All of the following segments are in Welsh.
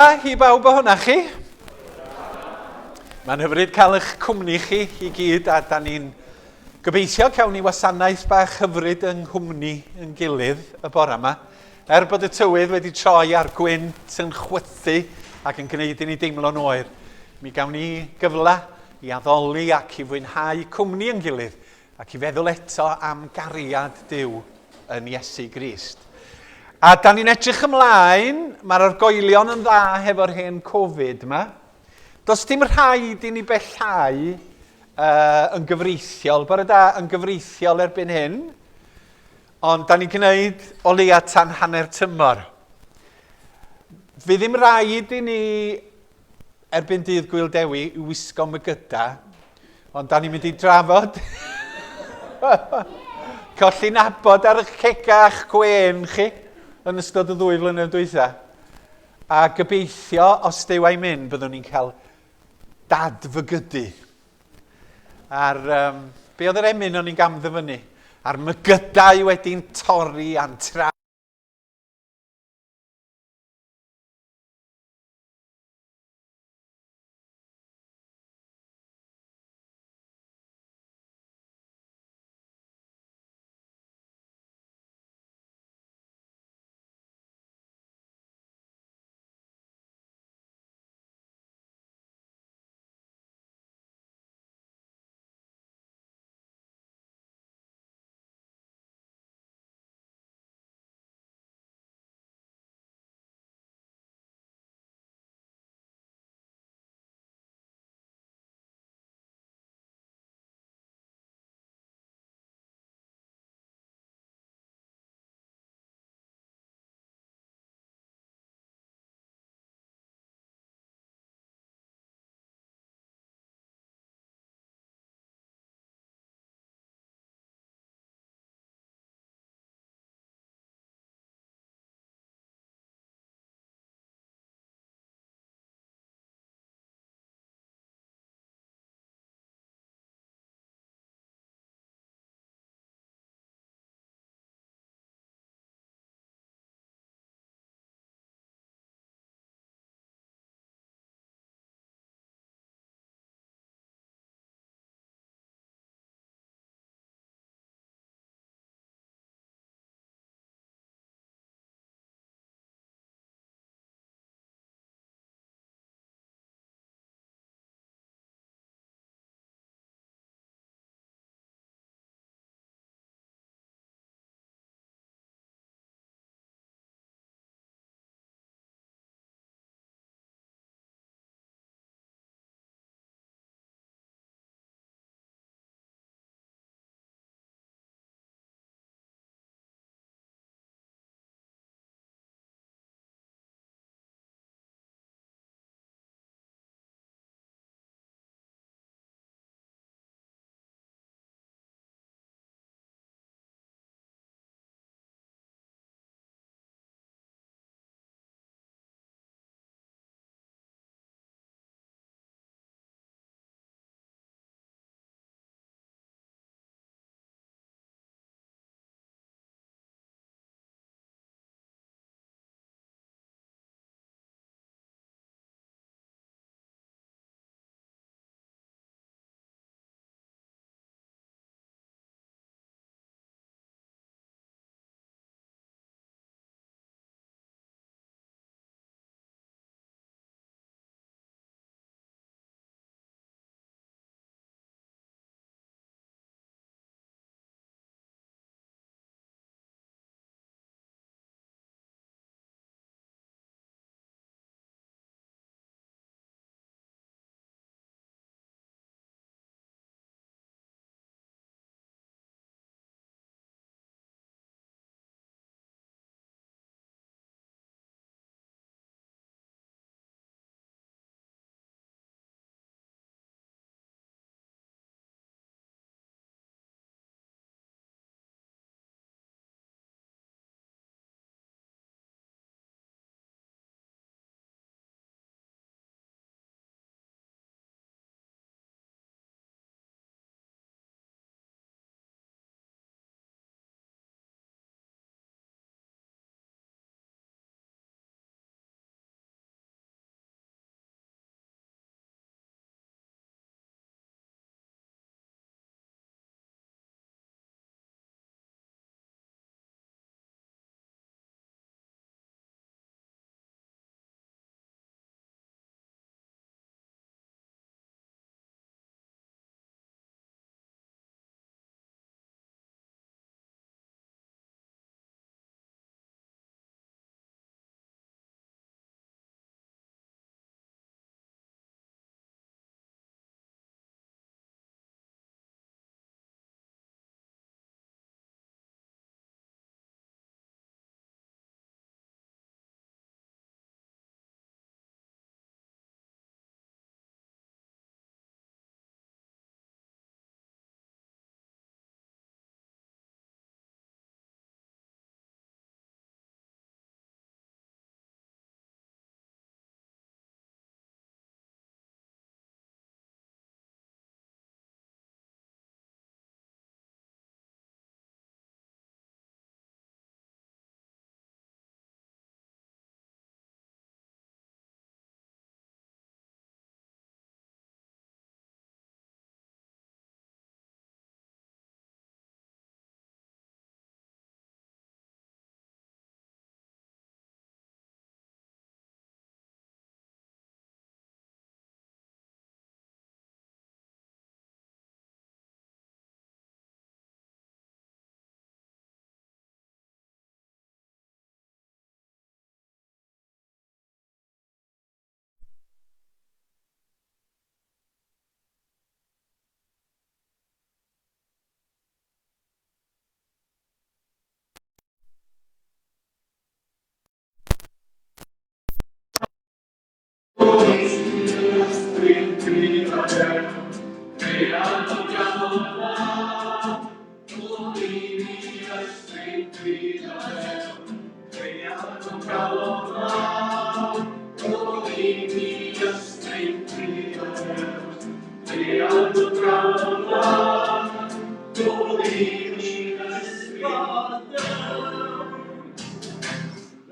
i bawb ohonoch chi. Mae'n hyfryd cael eich cwmni chi i gyd a da ni'n gobeithio cawn ni wasanaeth bach hyfryd yng nghwmni yn gilydd y bore yma. Er bod y tywydd wedi troi a'r gwynt yn chwythu ac yn gwneud i ni deimlo'n oer, mi gawn ni gyfle i addoli ac i fwynhau cwmni yn gilydd ac i feddwl eto am gariad Duw yn Iesu Grist. A da ni'n edrych ymlaen, mae'r argoelion yn dda hefo'r hen Covid yma. Does dim rhaid i ni bellhau uh, yn gyfreithiol, bore da, yn gyfreithiol erbyn hyn, ond da ni'n gwneud o leia tan hanner tymor. Fydd ddim rhaid i ni erbyn dydd Gwyl Dewi i wisgo mygyda, ond da ni'n mynd i drafod colli nabod ar eich cega a'ch gwên chi yn ystod y ddwy flynedd dwytha. A gobeithio, os Duw a'i mynd, byddwn ni'n cael dadfygydu. A'r, um, be oedd yr emyn o'n i'n gam ddyfynnu? A'r mygydau wedi'n torri a'n tra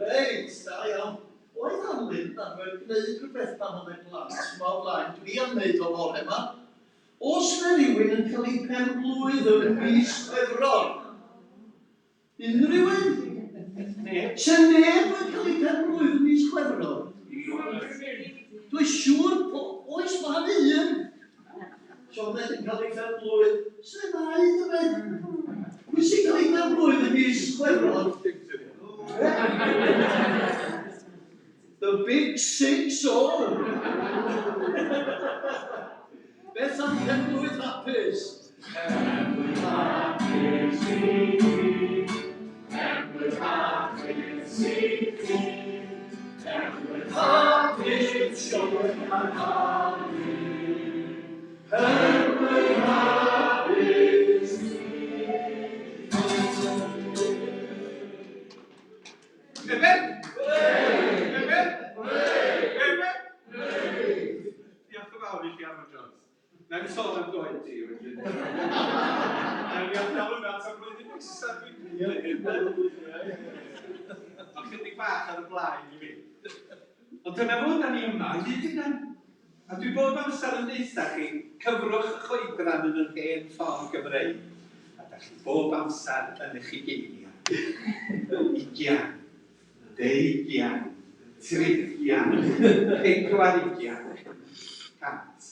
Reit, da iawn. Oedd Alun yn arfer gwneud rhywbeth pan oedd e'n blant yma o blaen? Dwi am wneud o fore 'ma. Oes 'na rywun yn cael ei pen-blwydd yn mis Chwefror? Unrhyw un? Neb. Se neb yn cael ei pen-blwydd yn mis Chwefror? Dwi'n siŵr, oes mae 'na un. Sioned yn cael ei phen-blwydd. Sy'n ddau dyfed? Pwy sy'n cael ei phen-blwydd yn mis Chwefror? The big 6-0! Beth am pen-blwydd hapus? Pen-blwydd hapus i ti, pen-blwydd hapus i ti, pen-blwydd hapus Sioned ac Alun, pen-blwydd hapus i ti. Hip hip! Hip hip! Hip hip! Diolch yn fawr i chi, Arwel Jones. Na i'm sôn am goed ti wedyn. Na i adael hwnna tan blwyddyn nesaf dwi'n credu. Ond chydig bach ar y blaen i fi. Ond dyna fo, da ni yma o hyd yna. A dwi bob amser yn deutha chi, cyfrwch eich oedran yn yr hen ffordd Gymreig, a da chi bob amser yn eich ugeiniau. Ugian. Deugian, trigian, pedwarigian, 100.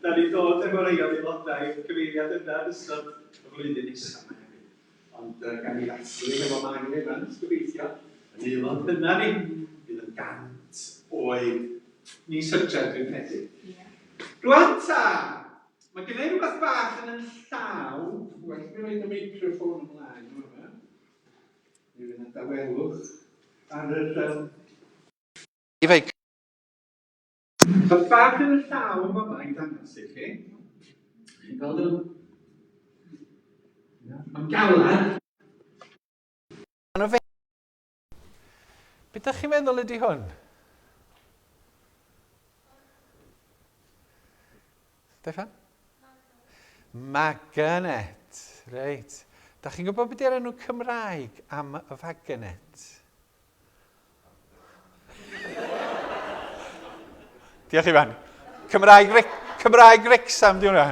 Da ni'n dod efo rei o'r aelodau i'r cyfeiriad yna yn ystod y flwyddyn nesaf yma hefyd. Ond uh, gan i ddathlu efo Mair Evans, gobeithio, yn aelod hynna ni, fydd yn gant oed mis Hydref dwi'n credu. Yeah. Rwan ta, Mae gen i rhywbeth bach yn yn llaw. Well i mi roed y meicroffon ymlaen yn fama. Mi fydd yna dawelwch ar yr... Um... I feic. Rhywbeth bach yn y llaw yn fama i ddangos i chi. Chi'n gweld yn... Mae'n galad. Be dych chi'n meddwl ydy hwn? Steffan? Magnet. Reit. Da chi'n gwybod beth yw'r enw Cymraeg am y fagnet? Diolch Ifan. Cymraeg, Cymraeg Wrecsam di hwnna.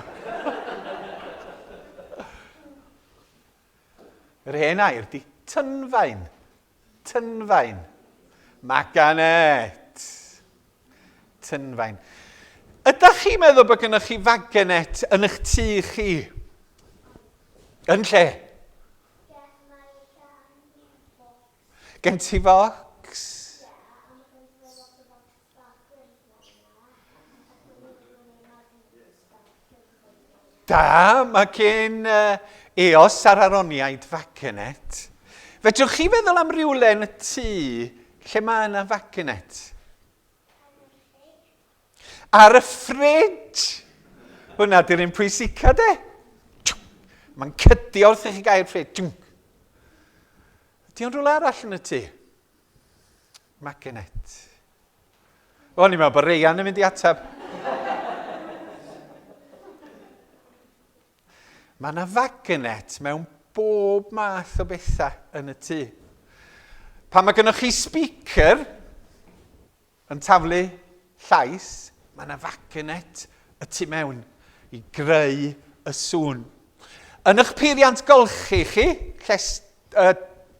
Yr hen air di tynfaen. Tynfaen. Maganet. Tynfaen. Ydych chi'n meddwl bod gennych chi faganet yn eich tŷ chi? Yn lle? Gen ti focs? Da, mae gen uh, Eos a'r Aroniaid fagnet. Fedrwch chi feddwl am rywle yn y tŷ lle mae yna fagnet? Ar y ffridge! Hwna di'r un pwysica de. Mae'n cydio wrth i chi gael ffridge. Ydy o'n rhywle arall yn y tŷ? Magnet. O'n i'n meddwl bod Reian yn mynd i ateb. Mae yna fagnet mewn bob math o bethau yn y tŷ. Pan mae gennych chi speaker yn taflu llais, mae yna fagnet y tu mewn i greu y sŵn. Yn eich peiriant golchi chi, lles, uh,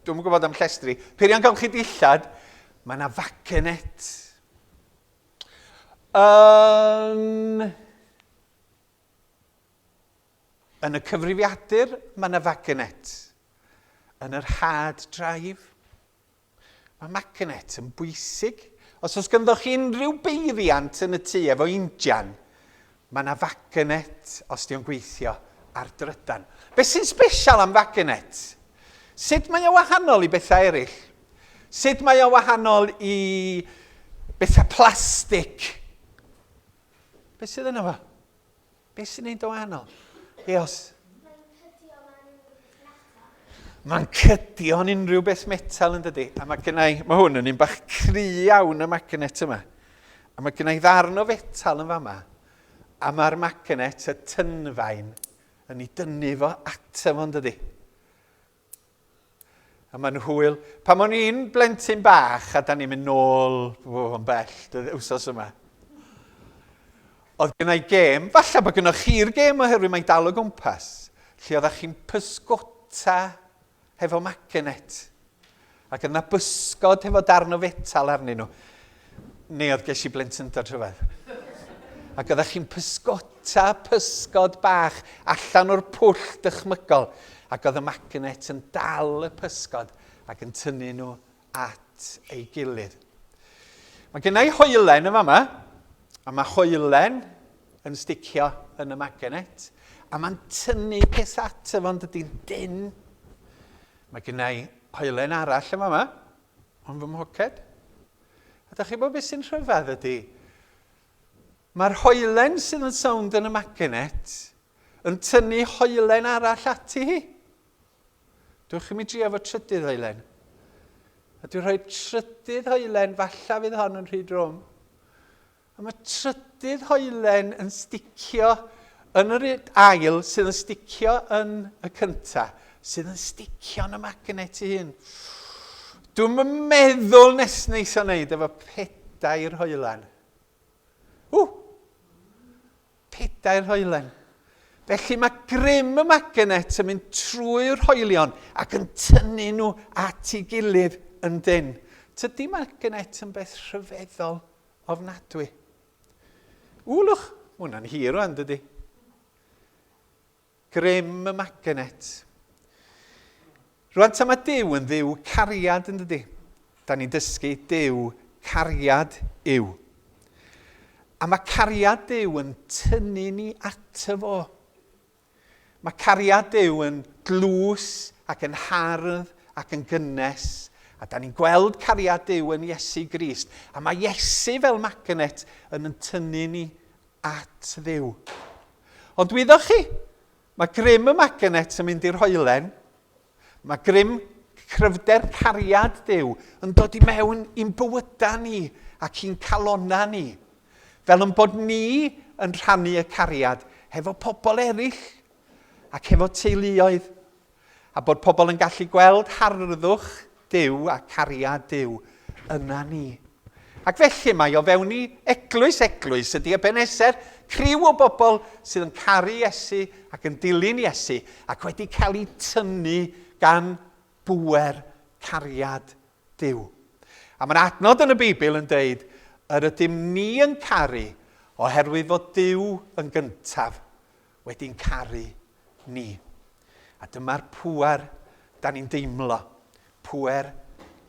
dwi'm yn gwybod am llestri, peiriant golchi dillad, mae yna fagnet. Yn, yn y cyfrifiadur, mae yna fagnet. Yn yr hard drive, Mae magnet yn bwysig. Os oes ganddo chi unrhyw beiriant yn y tŷ efo injan, mae yna fagnet os di o'n gweithio ar drydan. Be sy'n special am fagnet? Sut mae o wahanol i bethau eraill? Sut mae o wahanol i bethau plastig? Be sydd yna fo? Be sy'n neud o wahanol? Eos. Mae'n cydio yn unrhyw beth metal yn dydy. A mae gennau, mae hwn yn un bach cry iawn y magnet yma. A mae gennau ddarn o fetal yn fama. A mae'r magnet, y tynfaen, yn ei dynnu fo ato fo'n dydy. A mae'n hwyl. Pan o'n i'n blentyn bach, a da ni'n mynd nôl, o, yn bell, wsos yma, oedd gen i gêm, falle bod gennych chi'r gêm oherwydd mae'n dal o gwmpas, lle oeddech chi'n pysgota hefo magnet. Ac yna bysgod hefo darn o fetal arnyn nhw. Neu oedd ges i blentyndod rhyfedd. Ac oeddech chi'n pysgota pysgod bach allan o'r pwll dychmygol. Ac oedd y magnet yn dal y pysgod ac yn tynnu nhw at ei gilydd. Mae gennau hoelen yn fama, a mae hoelen yn sticio yn y magnet, a mae'n tynnu peth ato fo'n dydy'n dyn. Mae gennau hoelen arall yn fama, yn fy mhoced. A da chi bod beth sy'n rhyfedd ydy, mae'r hoelen sydd yn sownd yn y magnet yn tynnu hoelen arall ati hi. Dwch i mi drio efo trydydd hoelen. A dwi'n rhoi trydydd hoelen, falla fydd hon yn rhy drwm. A mae trydydd hoelen yn sticio yn yr ail sydd yn sticio yn y cynta, sydd yn sticio yn y magnet i hun. Dwi'n meddwl nes neis o wneud efo pedair hoelen. Ww! Pedair hoelen. Felly mae grym y magnet yn mynd trwy'r hoelion ac yn tynnu nhw at ei gilydd yn dynn. Tydi magnet yn beth rhyfeddol ofnadwy. Ww, lwch, mae hwnna'n hir rwan, dydy. Grym y magnet. Rwan ta mae Duw yn dduw cariad yn dydy. Da ni'n dysgu Duw cariad yw. A mae cariad Duw yn tynnu ni ato fo. Mae cariad Duw yn dlws ac yn hardd ac yn gynnes. A da ni'n gweld cariad Duw yn Iesu Grist. A mae Iesu fel magnet yn yn tynnu ni at Dduw. Ond wyddoch chi, mae grym y magnet yn mynd i'r hoelen, mae grym cryfder cariad Duw yn dod i mewn i'n bywydau ni ac i'n calonnau ni, fel yn bod ni yn rhannu y cariad hefo pobl eraill ac hefo teuluoedd. A bod pobl yn gallu gweld harddwch Duw a cariad Duw yna ni. Ac felly mae o fewn i eglwys, eglwys ydy Ebeneser, criw o bobl sydd yn caru Iesu ac yn dilyn Iesu ac wedi cael eu tynnu gan bŵer cariad Duw. A mae'n adnod yn y Beibl yn deud, yr ydym ni yn caru oherwydd fod Duw yn gyntaf wedi'n caru ni. A dyma'r pŵer da ni'n deimlo, pŵer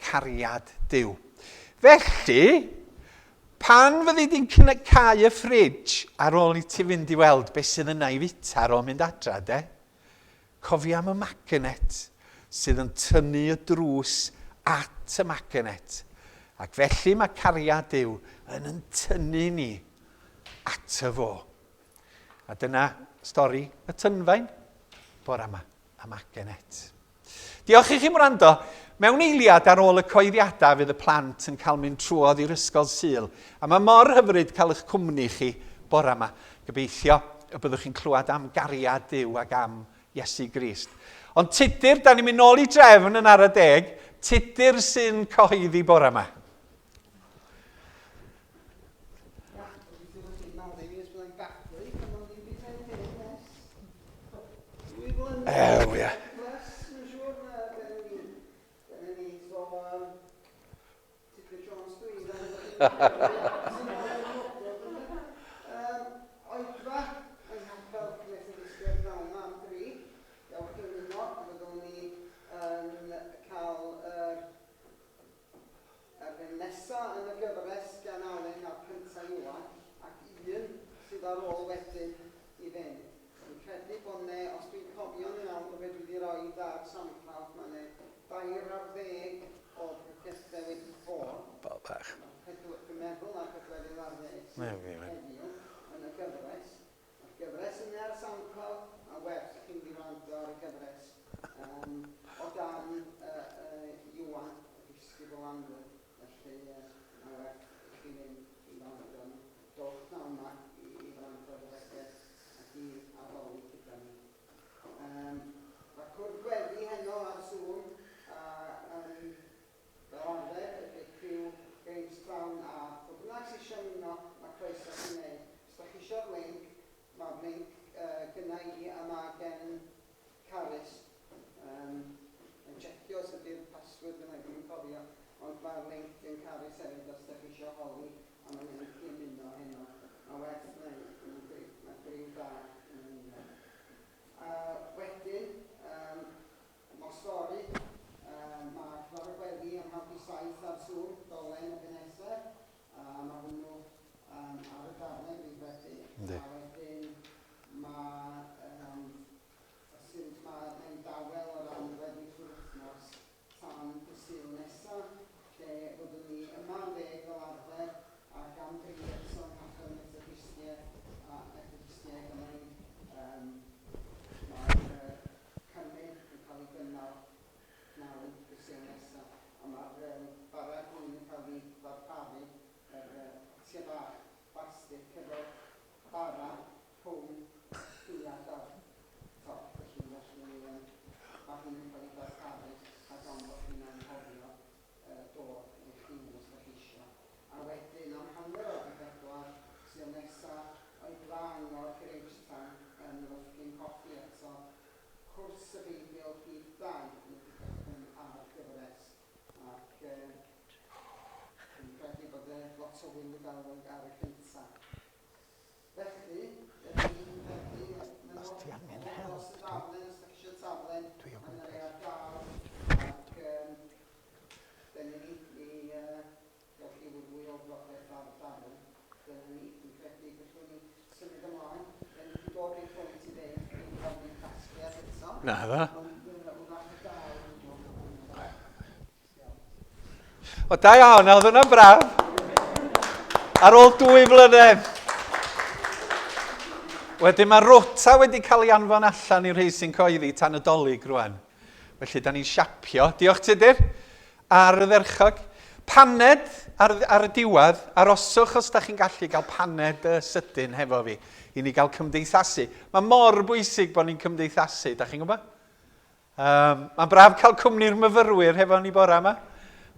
cariad Duw. Felly, pan fyddi di'n cau y ffridge ar ôl i ti fynd i weld beth sydd yna i fita ar ôl mynd adra, de? Cofia am y magnet sydd yn tynnu y drws at y magnet. Ac felly mae cariad Duw yn yn tynnu ni ato fo. A dyna stori y tynfaen bore yma am Agenet. Diolch i chi am wrando. Mewn eiliad ar ôl y coeddiadau fydd y plant yn cael mynd trwodd i'r ysgol Sul. A mae mor hyfryd cael eich cwmni chi bore yma. Gobeithio y byddwch chi'n clywed am gariad Duw ac am Iesu Grist. Ond Tudur, da ni'n mynd nôl i drefn yn ar y deg. Tudur sy'n cyhoeddi bore yma. Ew, ia. Yr un nesa yn y gyfres gan Alun a'r cynta Iwan, ac un sydd ar ôl wedyn i fynd. Dwi'n credu bod 'ne, os dwi'n cofio'n iawn o be dwi 'di roid ar Soundcloud, ma' 'ne dair ar ddeg o bregethau wedi bod. Bol bach. Dwi'n meddwl na pedwerydd ar ddeg sydd heddiw yn y gyfres. Mae'r gyfres yna ar Soundcloud, a wrando ar y gyfres um, o dan uh, uh, Iwan, y disgybl annwyl. Felly, uh, mae werth i chi fynd i wrando nhw. Dowch na yma i, i wrando ar y bregeth ac i addoli gyda ni. Um, mae cwrdd gweddi heno ar Zoom a um, fel arfer ydy'r criw Grahamstown a pwy bynnag sy'n eisiau ymuno, mae croeso chi wneud. Os da chi eisiau'r link, mae'r link uh, gynna i a mae gen Carys. Um, yn checio os ydy'r password yna, dwi'n cofio, ond mae'r link gen Carys hefyd os da chi eisiau holi am y link i ymuno heno. Mae werth wneud, mae griw da yn ymuno. A wedyn, um, nos fory, um, mae cyfarfod gweddi am hanner 7 ar Zoom, dolen Ebenezer, a mae hwnnw um, ar y darllen dwi'n credu. A wedyn mae um, sydd mae mae'n dawel o ran gweddill yr wythnos tan y Sul nesa, lle fyddwn ni yma am ddeg fel arfer, ac am dri eto yng Nghapel Methodistiaeth a Methodistiaid, a mae'n um, mae'r uh, cynnydd yn cael ei gynnal pnawn y Sul nesa, a mae'r um, bara gwin yn cael ei ddarparu, yr uh, potiau bach plastig efo bara rhwng dillad a'r top, felly felly yym ma' hyn yn cael ei darparu rhag ofn bod chi'n anghofio yy dod eich hun os dach chi isio. A wedyn am hanner awr 'di bedwar, Sul nesa, oedfa angor Grahamstown yn Rhythkin Cothi eto, cwrs y Beibl rhif 2 yn cychwyn ar y gyfres ac yy dwi'n credu bod yy lot o hwyl i gael ar y cynta. Felly, dyn ni'n credu mewn Os ti angen help, dros y daflen, os da chi eisiau taflen, dwi o mae yna gwmpas. rei ar gael, ac um, dyna ni, mi uh, gewch chi fwy o wybodaeth ar y daflen. Dyna ni, dwi'n credu gallwn ni symud ymlaen. Dyn ni wedi dod i'r pwynt i ddeud, dwi'n cael ni'n casgliad eto. Na ddo. Ond uh, wrach y gael nhw. O, da iawn, oedd hwnna'n braf. Ar ôl dwy flynedd. Wedyn mae rota wedi cael ei anfon allan i'r rhai sy'n coeddi tan y dolyg rwan. Felly, da ni'n siapio. Diolch Tudur. Ar y dderchog. Paned ar, ar y diwedd. Aroswch os da chi'n gallu gael paned uh, sydyn hefo fi. I ni gael cymdeithasu. Mae mor bwysig bod ni'n cymdeithasu, da chi'n gwybod? Um, mae'n braf cael cwmni'r myfyrwyr hefo ni bore yma.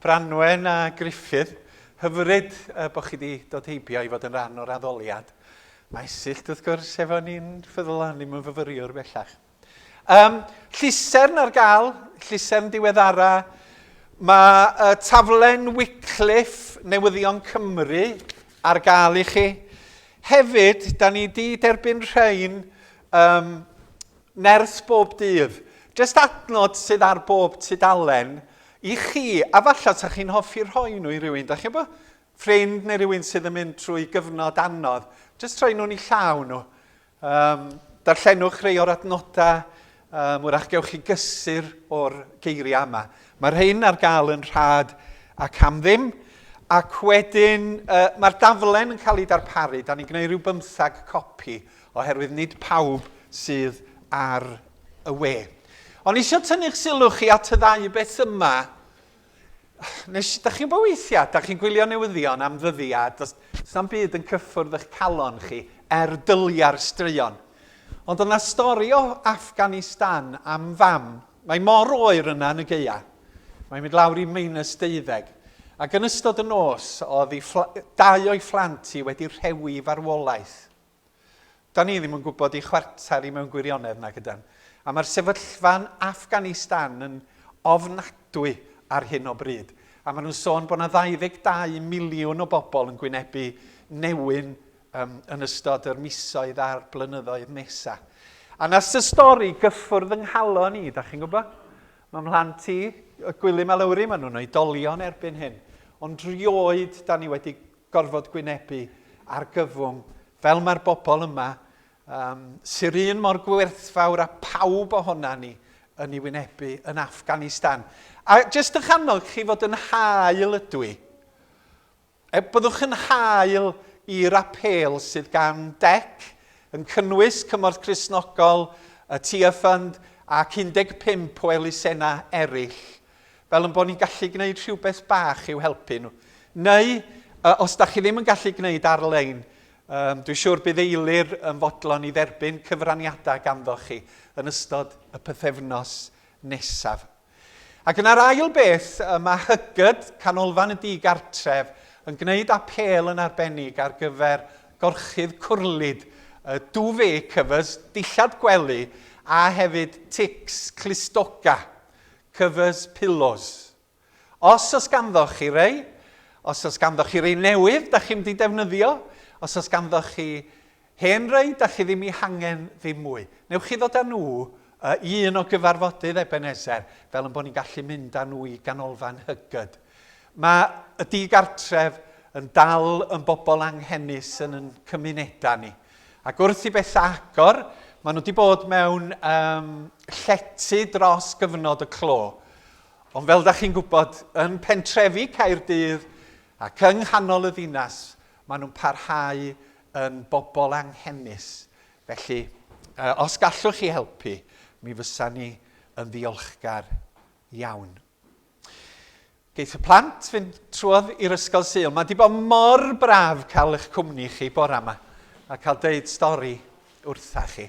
Branwen a Griffith. Hyfryd uh, bod chi wedi dod heibio i fod yn rhan o'r addoliad. Mae Esyllt, wrth gwrs, efo ni'n ffyddlon, ddim yn fyfyriwr bellach. Um, llusern ar gael, llusern diweddara. Mae uh, taflen Wycliffe Newyddion Cymru ar gael i chi. Hefyd, da ni wedi derbyn rhain um, Nerth bob dydd. Jyst adnod sydd ar bob tudalen i chi, a falle sa chi'n hoffi rhoi nhw i rywun, da chi'n gwybod? Ffrind neu rywun sydd yn mynd trwy gyfnod anodd. Jyst rhoi nhw'n eu llaw nhw. Um, darllenwch rei o'r adnodau, um, wrach gewch chi gysur o'r geiriau yma. Mae'r rhain ar gael yn rhad ac am ddim. Ac wedyn, uh, mae'r daflen yn cael ei darparu. Da ni'n gwneud rhyw bymthag copi oherwydd nid pawb sydd ar y we. Ond eisiau tynnu'ch sylw chi at y ddau beth yma. Nes, da chi'n bod weithiau, da chi'n gwylio newyddion am ddyddiad, does, does na'm byd yn cyffwrdd eich calon chi er dyliau'r straeon. Ond oedd yna stori o Afghanistan am fam. Mae mor oer yna yn y gaea. Mae'n mynd lawr i minus 12. Ac yn ystod y nos, oedd ei dau o'i phlant hi wedi rhewi farwolaeth. Da ni ddim yn gwybod ei chwarter i mewn gwirionedd nag ydan. A mae'r sefyllfa'n Afghanistan yn ofnadwy ar hyn o bryd. A maen nhw'n sôn bod yna 22 miliwn o bobl yn gwynebu newyn um, yn ystod yr misoedd a'r blynyddoedd nesaf. A nas y stori gyffwrdd yng nghalon i, da chi'n gwybod? Mae mhlant i, Gwilym a Lowri, maen nhw'n oedolion erbyn hyn. Ond rioed da ni wedi gorfod gwynebu argyfwng fel mae'r bobl yma, um, sy'r un mor gwerthfawr â pawb ohona ni yn ei wynebu yn Afghanistan. A jyst eich annog chi fod yn hael ydw i. E, byddwch yn hael i'r apêl sydd gan DEC, yn cynnwys cymorth Cristnogol, y Tia Fund ac 15 o elusennau eraill, fel yn bod ni'n gallu gwneud rhywbeth bach i'w helpu nhw. Neu, os da chi ddim yn gallu gwneud ar-lein, um, dwi'n siŵr bydd Eilir yn fodlon i dderbyn cyfraniadau ganddo chi yn ystod y pythefnos nesaf. Ac yna'r ail beth, mae Hygyd, Canolfan y Digartref, yn gwneud apêl yn arbennig ar gyfer gorchudd cwrlid, duvet covers, dillad gwely, a hefyd tics clustoga, covers pillows. Os oes ganddoch chi rei, os oes ganddoch chi rei newydd da chi'n mynd i defnyddio, os oes ganddoch chi hen rei da chi ddim eu hangen ddim mwy, newch chi ddod â nhw i un o gyfarfodydd Ebenezer fel yn bod ni'n gallu mynd â nhw i ganolfan Hygyd. Mae y digartref yn dal yn bobl anghenus yn yn cymunedau ni. Ac wrth i bethau agor, maen nhw wedi bod mewn um, llety dros gyfnod y clo. Ond fel da chi'n gwybod, yn pentrefi Caerdydd ac yng nghanol y ddinas, maen nhw'n parhau yn bobl anghenus. Felly, os gallwch chi helpu, mi fysa ni yn ddiolchgar iawn. Geith y plant fynd trwodd i'r ysgol Sul. Mae wedi bod mor braf cael eich cwmni chi bore yma a cael deud stori wrtha chi.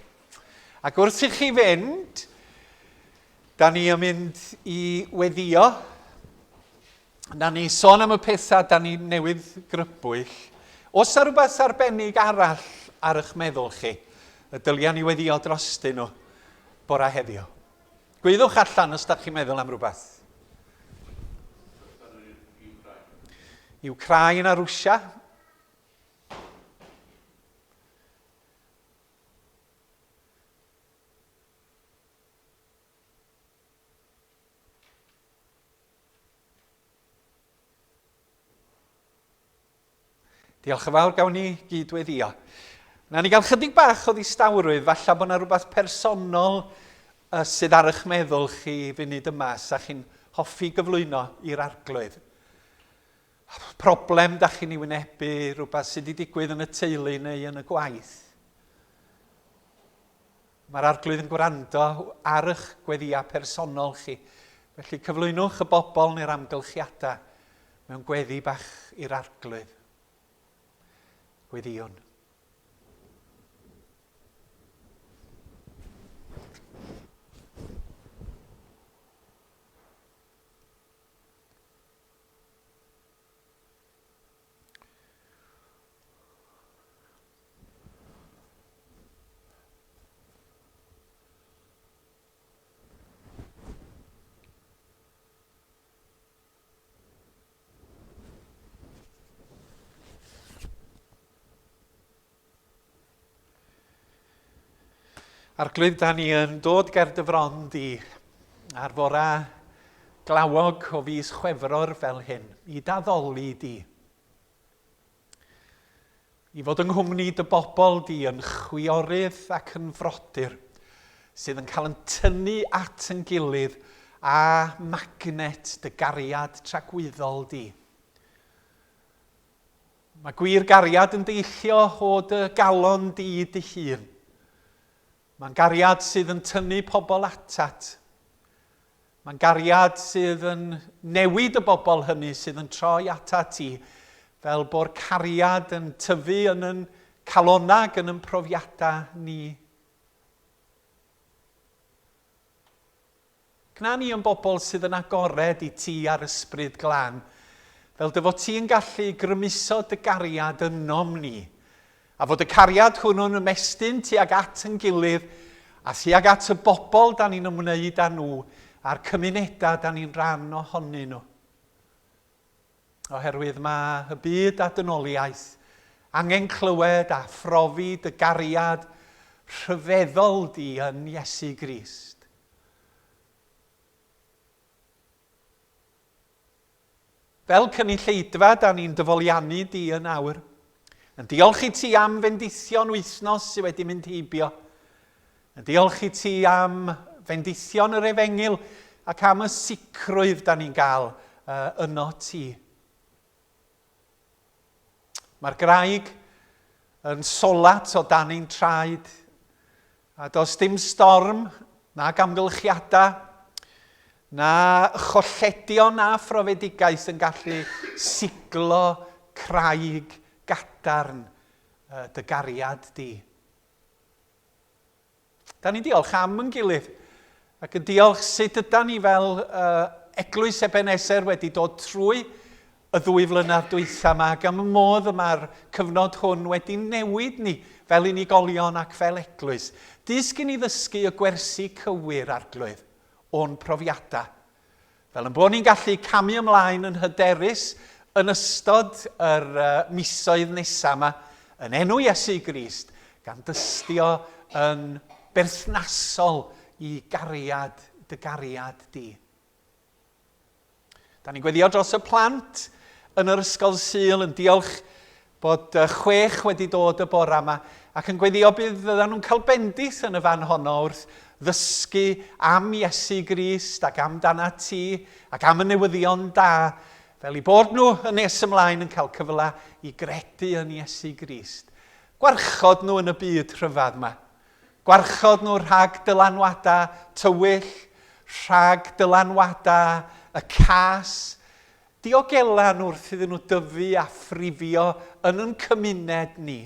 Ac wrth i chi fynd, Da ni yn mynd i weddio. Na ni sôn am y pethau da ni newydd grybwyll. Os yna rhywbeth arbennig arall ar eich meddwl chi, y dylia ni weddio drostyn nhw bora heddiw. Gwyddwch allan os da chi'n meddwl am rhywbeth. Ukraine a Rwsia. Diolch yn fawr, gawn ni gyd-weddio. Na ni gael chydig bach o ddistawrwydd, falle bod yna rhywbeth personol uh, sydd ar eich meddwl chi funud yma, sa chi'n hoffi gyflwyno i'r arglwydd. Problem da chi'n ei wynebu, rhywbeth sydd wedi digwydd yn y teulu neu yn y gwaith. Mae'r Arglwydd yn gwrando ar eich gweddïau personol chi. Felly cyflwynwch y bobl neu'r amgylchiadau mewn gweddi bach i'r Arglwydd. Gweddïwn. Arglwydd, da ni yn dod ger dy fron di ar fora glawog o fis Chwefror fel hyn, i daddoli di. I fod yng nghwmni dy bobl di yn chwiorydd ac yn frodyr, sydd yn cael yn tynnu at yn gilydd a magnet dy gariad tragwyddol di. Mae gwir gariad yn deillio o dy galon di dy hun. Mae'n gariad sydd yn tynnu pobl atat. Mae'n gariad sydd yn newid y bobl hynny sydd yn troi atat ti, fel bo'r cariad yn tyfu yn yn calonnau ac yn yn profiadau ni. Gwna ni yn bobl sydd yn agored i ti a'r Ysbryd Glân, fel dy fod ti'n gallu grymuso dy gariad ynom ni, a fod y cariad hwnnw'n ymestyn tuag at yn gilydd a thuag at y bobl da ni'n ymwneud â nhw a'r cymunedau da ni'n rhan ohonyn nhw. Oherwydd mae y byd a dynoliaeth angen clywed a phrofi dy gariad rhyfeddol di yn Iesu Grist. Fel cynulleidfa, da ni'n dyfoliannu di yn awr. Yn diolch i ti am fendithion wythnos sydd wedi mynd heibio. Yn diolch i ti am fendithion yr efengyl ac am y sicrwydd da ni'n gael uh, yno ti. Mae'r graig yn solat o dan ein traed. A does dim storm, nag amgylchiadau, na cholledion na phrofedigaeth yn gallu siglo craig gadarn dy gariad di. Da ni'n diolch am yn gilydd ac yn diolch sut yda ni fel uh, Eglwys Ebenezer wedi dod trwy y ddwy flynedd dwytha yma ac am y modd y mae'r cyfnod hwn wedi newid ni fel unigolion ac fel eglwys. Dysg i ni ddysgu y gwersi cywir, Arglwydd, o'n profiadau. Fel yn bod ni'n gallu camu ymlaen yn hyderus yn ystod yr misoedd nesaf yma, yn enw Iesu Grist, gan dystio yn berthnasol i gariad, dy gariad di. Da ni'n gweddio dros y plant yn yr ysgol Sul yn diolch bod chwech wedi dod y bora yma ac yn gweddio bydd fyddan nhw'n cael bendith yn y fan honno wrth ddysgu am Iesu Grist ac amdanat ti ac am y newyddion da, fel i bod nhw yn nes ymlaen yn cael cyfle i gredu yn Iesu Grist. Gwarchod nhw yn y byd rhyfedd yma. Gwarchod nhw rhag dylanwadau tywyll, rhag dylanwadau y cas, Diogela nhw wrth iddyn nhw dyfu a phrifio yn yn cymuned ni.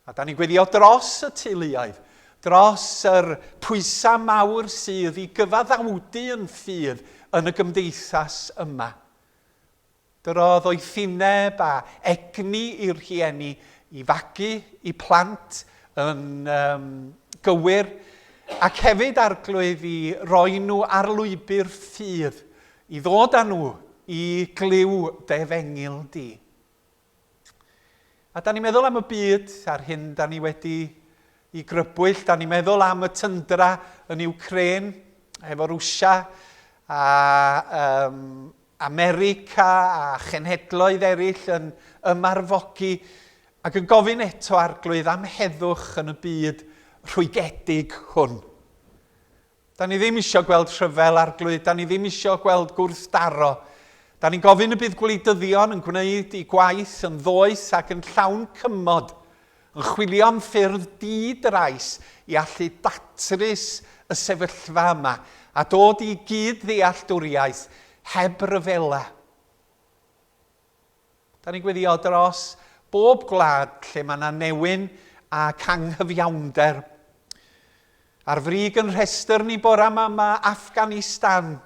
A da ni'n gweddio dros y teuluoedd, dros yr pwysau mawr sydd i gyfaddawdu yn ffydd yn y gymdeithas yma. Dyro ddoethineb a egni i'r rhieni i fagu i plant yn um, gywir, ac hefyd arglwydd i roi nhw ar lwybr ffydd I ddod â nhw i glyw dy efengyl di. A da ni'n meddwl am y byd a'r hyn da ni wedi i grybwyll, da ni'n meddwl am y tyndra yn Ukraine efo Rwsia a um, America a chenhedloedd eraill yn ymarfogi ac yn gofyn eto arglwydd am heddwch yn y byd rhwygedig hwn. Da ni ddim isio gweld rhyfel, Arglwydd, da ni ddim isio gweld gwrthdaro. Da ni'n gofyn y bydd gwleidyddion yn gwneud eu gwaith yn ddoeth ac yn llawn cymod, yn chwilio am ffyrdd di-drais i allu datrys y sefyllfa yma a dod i gyd-ddealltwriaeth heb ryfela. Da ni'n gweddio dros bob gwlad lle mae yna newyn ac anghyfiawnder. Ar frig yn rhestr ni bora yma mae Afghanistan.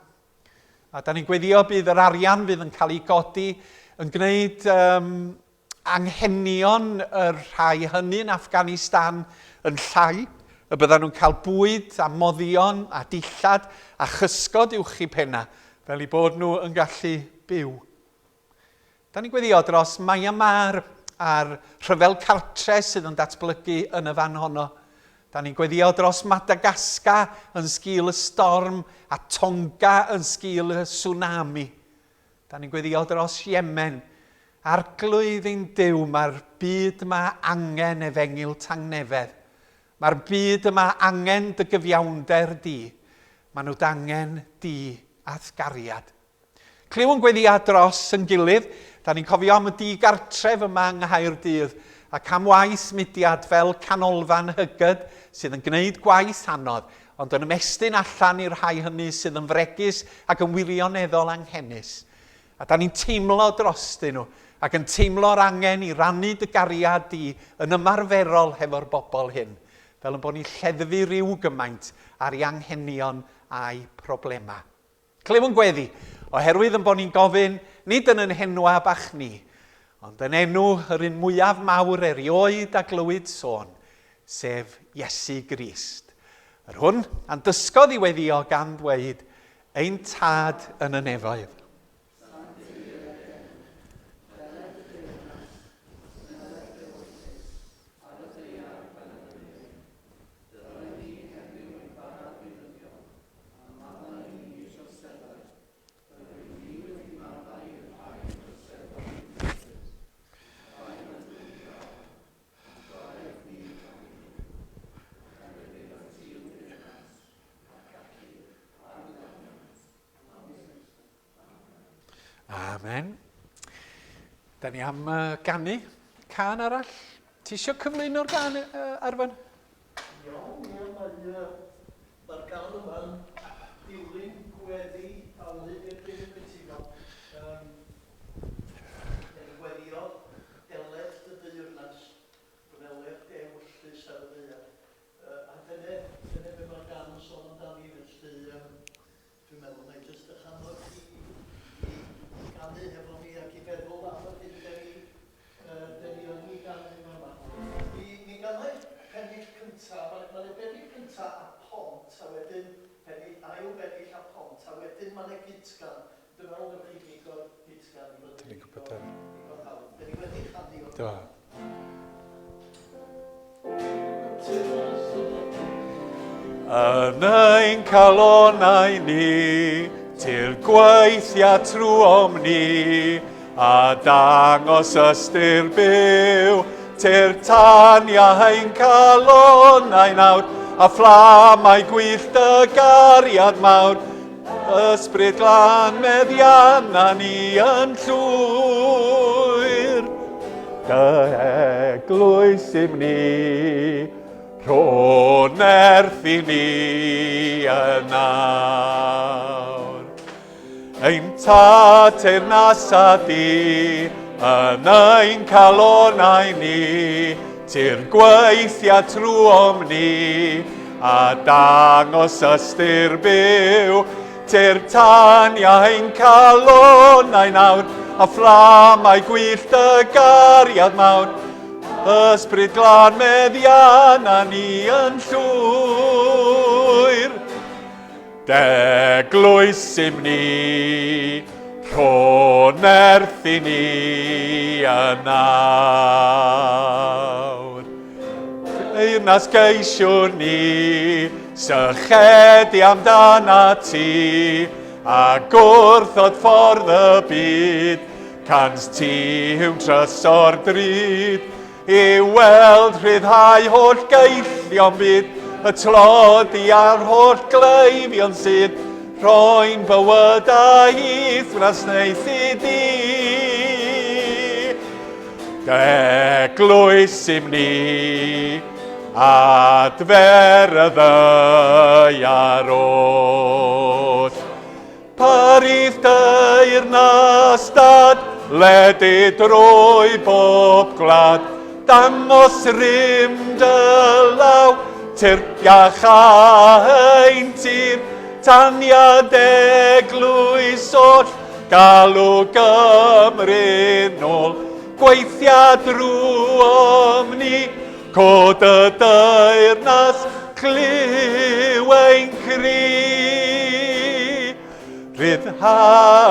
A da ni'n gweddio bydd yr arian fydd yn cael ei godi yn gwneud um, anghenion y rhai hynny yn Afghanistan yn llai, y byddan nhw'n cael bwyd a moddion a dillad a chysgod uwch i penna, fel i bod nhw yn gallu byw. Da ni'n gweddio dros Myanmar a'r rhyfel cartre sydd yn datblygu yn y fan honno. Da ni'n gweddio dros Madagascar yn sgil y storm a Tonga yn sgil y tsunami. Da ni'n gweddio dros Yemen. Arglwydd ein Duw, mae'r byd yma angen efengyl tangnefedd. Mae'r byd yma angen dy gyfiawnder di. Maen nhw dangen di a'th gariad. Clyw yn gweddïau dros yn gilydd. Da ni'n cofio am y di-gartref yma yng Nghaerdydd ac am waith mudiad fel Canolfan Hygyd sydd yn gwneud gwaith anodd, ond yn ymestyn allan i'r rhai hynny sydd yn fregus ac yn wirioneddol anghenus. A da ni'n teimlo drostyn nhw ac yn teimlo'r angen i rannu dy gariad di yn ymarferol hefo'r bobl hyn, fel yn bod ni'n lleddfu rhyw gymaint ar ei anghenion a'i problemau. Clyw yn gweddi, oherwydd yn bod ni'n gofyn, nid yn yn henwa bach ni, ond yn enw yr un mwyaf mawr erioed a glywyd sôn, sef Iesu Grist, yr hwn a'n dysgodd i weddio gan ddweud, Ein Tad yn y nefoedd. A maddau i ni troseddau, fel rydyn ni wedi maddau i'r rhai a droseddodd i'n herbyn. A bain at gwrthdraw, ond gwared ni rhag y drwg. Oherwydd at ti yw'r deyrnas, a'r gallu, a'r ogoniant, am oes. Amen. Amen. Da ni am uh, ganu can arall. Ti eisiau cyflwyno'r gan, uh, Arfon? Iawn, iawn. mae 'na gytgan. Dwi'n meddwl newch chi gigo'r gytgan i fod yn ddigon, ddigon hawdd. Dyn ni wedi chanu o'r Do. Yn ein calonau ni, ti'r gweithia trwom ni, a dangos ystyr byw, ti'r tania ein calonau nawr, a fflamau gwyllt y gariad mawr, Ysbryd glân meddianna ni yn llwyr. Dy eglwys im ni, rho nerth i ni yn awr. Ein tad teyrnasa di, yn ein calonau ni, Ti'r gweithia trwom ni, a dangos ystyr byw. Ti'r tania ein calonau nawr, a fflamau gwyllt y gariad mawr. Ysbryd glân meddianna ni yn llwyr. D'eglwys im ni, rho nerth i ni yn awr. Teyrnas geisiwn ni, sychedu amdana ti, a gwrthod ffordd y byd, cans ti yw'n trysor drud, I weld rhyddhau holl geillion byd, y tlodi a'r holl gleifion sydd, rhoi'n bywydau i'th wrasnaethu di. D'eglwys i'm ni, adfer y ddaear oll. Parith deyrnas dad, ledu drwy bob gwlad, dangos rym dy law, tyrpiach ein tir, taniad eglwys oll, galw Gymru nôl, gweithia drwom ni, Cod y deyrnas, clyw ein cri. Rhyddha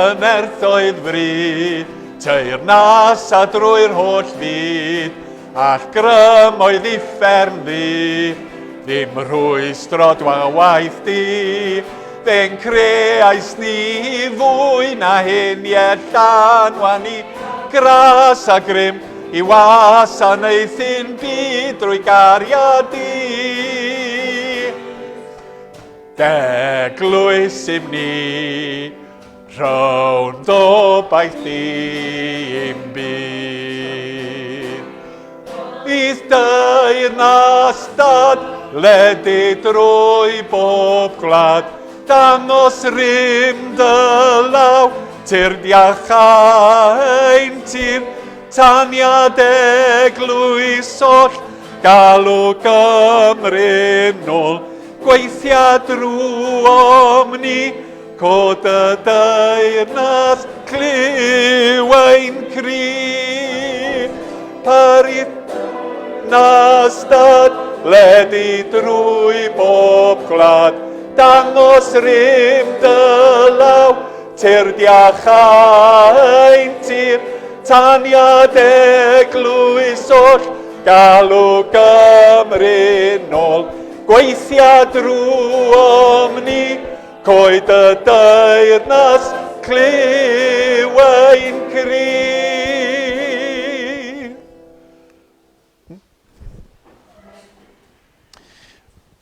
yn nerthoedd fri, teyrnas a drwy'r holl fyd, all grymoedd uffern ddu, ddim rhwystro dwawaith di. Fe'n creais ni fwy na hyn, ie llanwa ni, gras a grym, I wasanaethu'n byd drwy gariad di. D'eglwys i'm ni, rhown d'obaith di i'm byd. I'th deyrnas dad, ledu drwy bob gwlad, dangos rym dy law, Tyrd iachau'n tir, taniad eglwys oll, galw Gymru nôl, gweithia drwom ni, cod y deyrnas, clyw ein cri. Parit nas dad, ledu drwy bob gwlad, dangos rym dy law, Tyrd iachau'n tir, taniad eglwys oll, galw Gymru nôl, gweithia drwom ni, coed y deyrnas, clyw ein cri.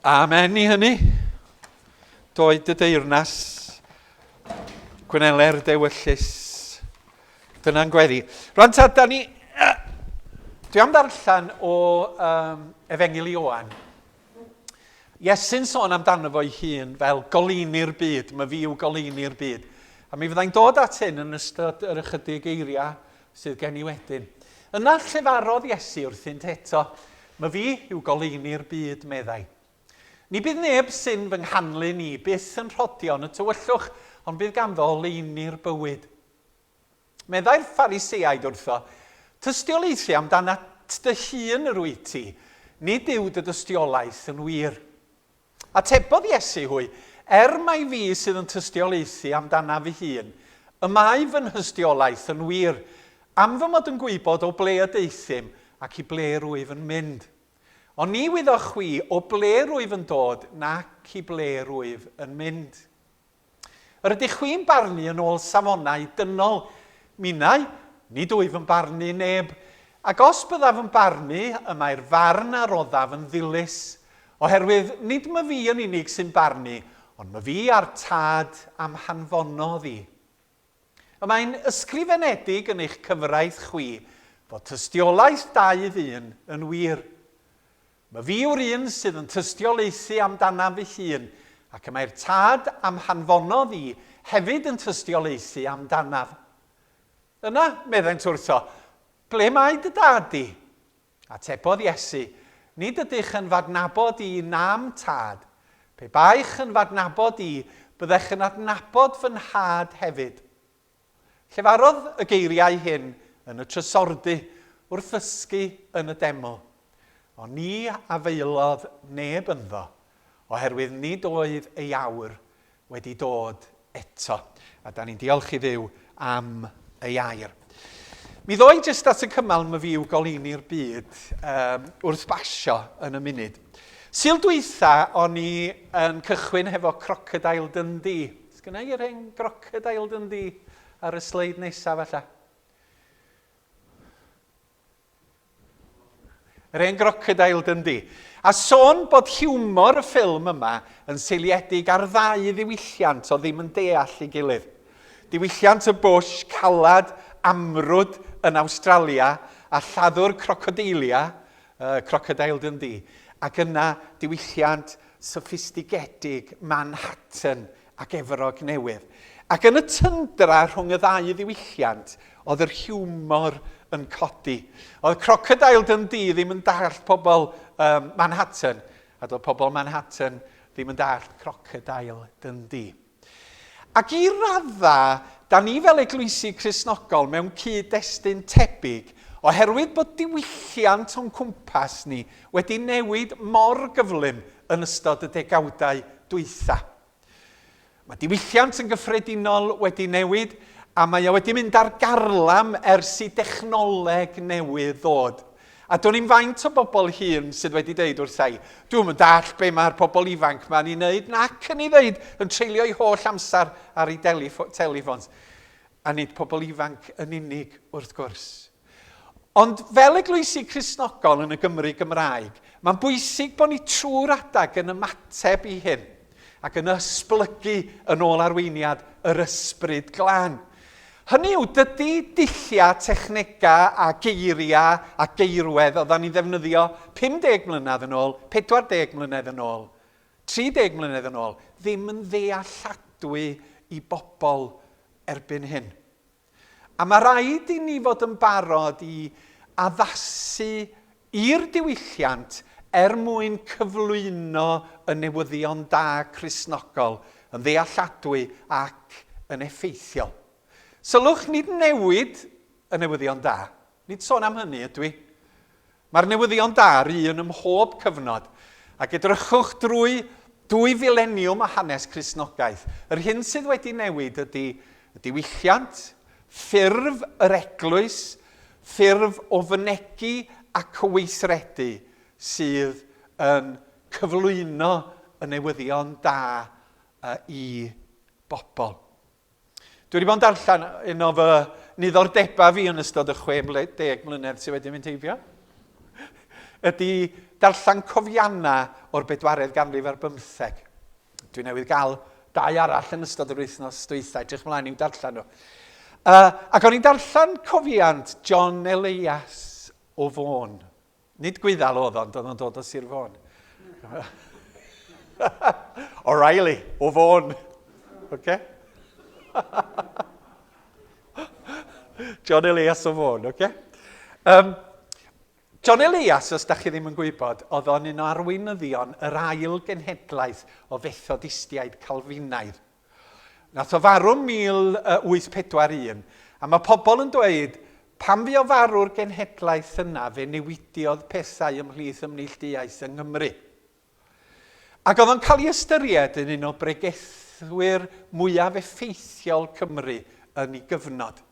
Amen i hynny. Doed dy deyrnas, gweneler dewyllys. Dyna'n gweddi. Rwan ta, da ni... Dwi am ddarllen o um, Efengyl Ioan. Iesu'n sôn amdano fo'i hun fel goleuni'r byd, mae fi yw goleuni'r byd. A mi fyddai'n dod at hyn yn ystod yr ychydig eiriau sydd gen i wedyn. Yna llefarodd Iesu wrthynt eto, My fi yw goleuni'r byd, meddai. Ni bydd neb sy'n fy nghanlyn i byth yn rhodio yn y tywyllwch, ond bydd ganddo oleuni'r bywyd. Meddai'r Phariseaid wrtho, Tystiolaethu amdanat dy hun yr wyt ti, nid yw dy dystiolaeth yn wir. Atebodd Iesu hwy, Er mai fi sydd yn tystiolaethu amdanaf fy hun, y mae fy nhystiolaeth yn wir, am fy mod yn gwybod o ble y deuthum ac i ble rwyf yn mynd. Ond ni wyddoch chwi o ble rwyf yn dod nac i ble rwyf yn mynd. Yr ydych chwi'n barnu yn ôl safonau dynol. Minnau, nid wyf yn barnu neb. Ac os byddaf yn barnu, y mae'r farn a roddaf yn ddilys. Oherwydd nid myfi yn unig sy'n barnu, ond myfi a'r Tad a'm hanfonodd i. Y mae'n ysgrifenedig yn eich cyfraith chwi fod tystiolaeth 21 yn wir. Myfi yw'r un sydd yn tystiolaethu amdanaf fy hun, ac y mae'r Tad a'm hanfonodd i hefyd yn tystiolaethu amdanaf. Yna, meddent wrtho, Ble mae dy dad di? Atebodd Iesu, Nid ydych yn f'adnabod i na'm tad. Pe baech yn f'adnabod i, byddech yn adnabod fy nhad hefyd. Llefarodd y geiriau hyn yn y trysordy wrth ddysgu yn y deml. Ond ni afaelodd neb ynddo, oherwydd nid oedd ei awr wedi dod eto. A da ni'n diolch i Dduw am ei air. Mi ddoi jyst at y cymal myfi yw goleuni'r byd um, wrth basio yn y munud. Sul dwytha o'n i yn cychwyn hefo Crocodile Dundee. Sgynna i'r hen Crocodile Dundee ar y sleid nesaf falle? Yr hen Crocodile Dundee. A sôn bod hiwmor y ffilm yma yn seiliedig ar ddau ddiwylliant o ddim yn deall ei gilydd. Diwylliant y bush calad amrwd yn Awstralia a lladdwr crocodeilia, uh, Crocodile Dundee, ac yna diwylliant soffistigedig Manhattan ac Efrog Newydd. Ac yn y tyndra rhwng y ddau ddiwylliant, oedd yr hiwmor yn codi. Oedd Crocodile Dundee ddim yn dallt pobl um, Manhattan, a doedd pobl Manhattan ddim yn dallt Crocodile Dundee. Ac i radda, da ni fel eglwysi Cristnogol mewn cyd-destun tebyg, oherwydd bod diwylliant o'n cwmpas ni wedi newid mor gyflym yn ystod y degawdau dwytha. Mae diwylliant yn gyffredinol wedi newid a mae o wedi mynd ar garlam ers i dechnoleg newydd ddod. A dwn i'm faint o bobl hŷn sydd wedi deud wrtha i, dwi'm yn dallt be mae'r pobl ifanc ma'n ei wneud nac yn ei ddeud, yn treulio'u holl amser ar eu teleffons. A nid pobl ifanc yn unig, wrth gwrs. Ond fel eglwysi Cristnogol yn y Gymru Gymraeg, mae'n bwysig bod ni trwy'r adeg yn ymateb i hyn ac yn esblygu yn ôl arweiniad yr Ysbryd Glân. Hynny yw, dydy dulliau, technegau a geiriau a geirwedd oeddan ni'n ddefnyddio 50 mlynedd yn ôl, 40 mlynedd yn ôl, 30 mlynedd yn ôl, ddim yn ddealladwy i bobl erbyn hyn. A mae rhaid i ni fod yn barod i addasu i'r diwylliant er mwyn cyflwyno y newyddion da Cristnogol yn ddealladwy ac yn effeithiol. Sylwch, nid newid y newyddion da. Nid sôn am hynny ydw i. Mae'r newyddion da yr un ym mhob cyfnod, ac edrychwch drwy dwy fileniwm o hanes Cristnogaeth. Yr hyn sydd wedi newid ydy y diwylliant, ffurf yr eglwys, ffurf o fynegi ac o weithredu sydd yn cyflwyno y newyddion da i bobl. Dwi wedi bod yn darllen un o fy niddordebau fi yn ystod y 60 mlynedd sydd wedi mynd heibio, ydy darllen cofiannau o'r bedwaredd ganrif ar bymtheg. Dwi newydd gael dau arall yn ystod yr wythnos dwytha, edrych mlaen i'w darllen nhw. Uh, ac o'n i'n darllen cofiant John Elias o Fôn. Nid Gwyddel oedd ond oedd o'n dod o Sir Fôn. O'Reilly, o Fôn. Okay? John Elias o Fôn, oce? Okay? Um, John Elias, os da chi ddim yn gwybod, oedd o'n un o arweinyddion yr ail genhedlaeth o Fethodistiaid Calfinaidd. Nath o farw 1841, a mae pobl yn dweud, pan fu o farw'r genhedlaeth yna, fe newidiodd pethau ymhlith ymneillduaeth yng Nghymru. Ac oedd o'n cael ei ystyried yn un o bregethwyr mwyaf effeithiol Cymru yn ei gyfnod.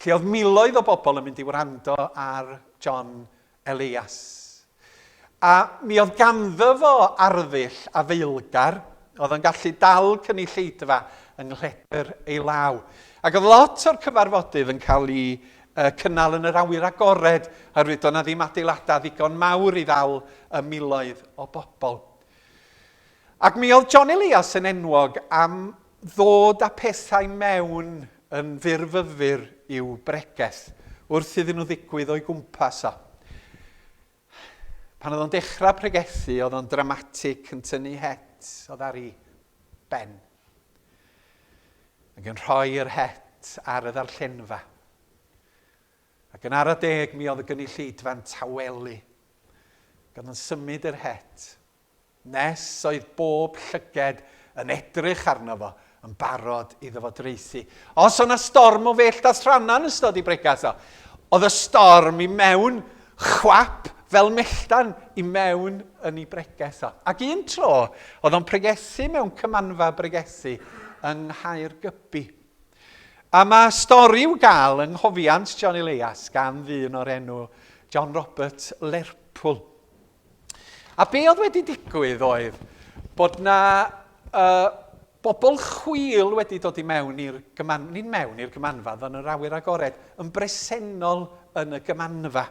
Lle oedd miloedd o bobl yn mynd i wrando ar John Elias. A mi oedd ganddo fo arddull afaelgar, oedd o'n gallu dal cynulleidfa yng nghledr ei law. Ac oedd lot o'r cyfarfodydd yn cael eu cynnal yn yr awyr agored, oherwydd doedd 'na ddim adeiladau ddigon mawr i ddal y miloedd o bobl. Ac mi oedd John Elias yn enwog am ddod â pethau mewn yn fyrfyfyr i'w bregeth, wrth iddyn nhw ddigwydd o'i gwmpas o. Pan oedd o'n dechrau pregethu, oedd o'n dramatic yn tynnu het oedd ar ei ben. Ac yn rhoi'r het ar y ddarllenfa. Ac yn ara deg mi oedd y gynulleidfa'n tawelu. Ac oedd o'n symud yr het Nes oedd bob llyged yn edrych arno fo, yn barod iddo fo draethu. Os o'na storm o fellt a thrannau yn ystod i bregath o, oedd y storm i mewn chwap fel melltan i mewn yn ei bregeth o. Ac un tro, oedd o'n pregethu mewn cymanfa bregethu yng Nghaergybi. A mae stori i'w gael yng nghofiant John Elias gan ddyn o'r enw John Robert Lerpwl. A be oedd wedi digwydd oedd bod na uh, bobl chwil wedi dod i mewn i'r gyman, nid mewn i'r gymanfa, ond yn yr awyr agored, yn bresennol yn y gymanfa.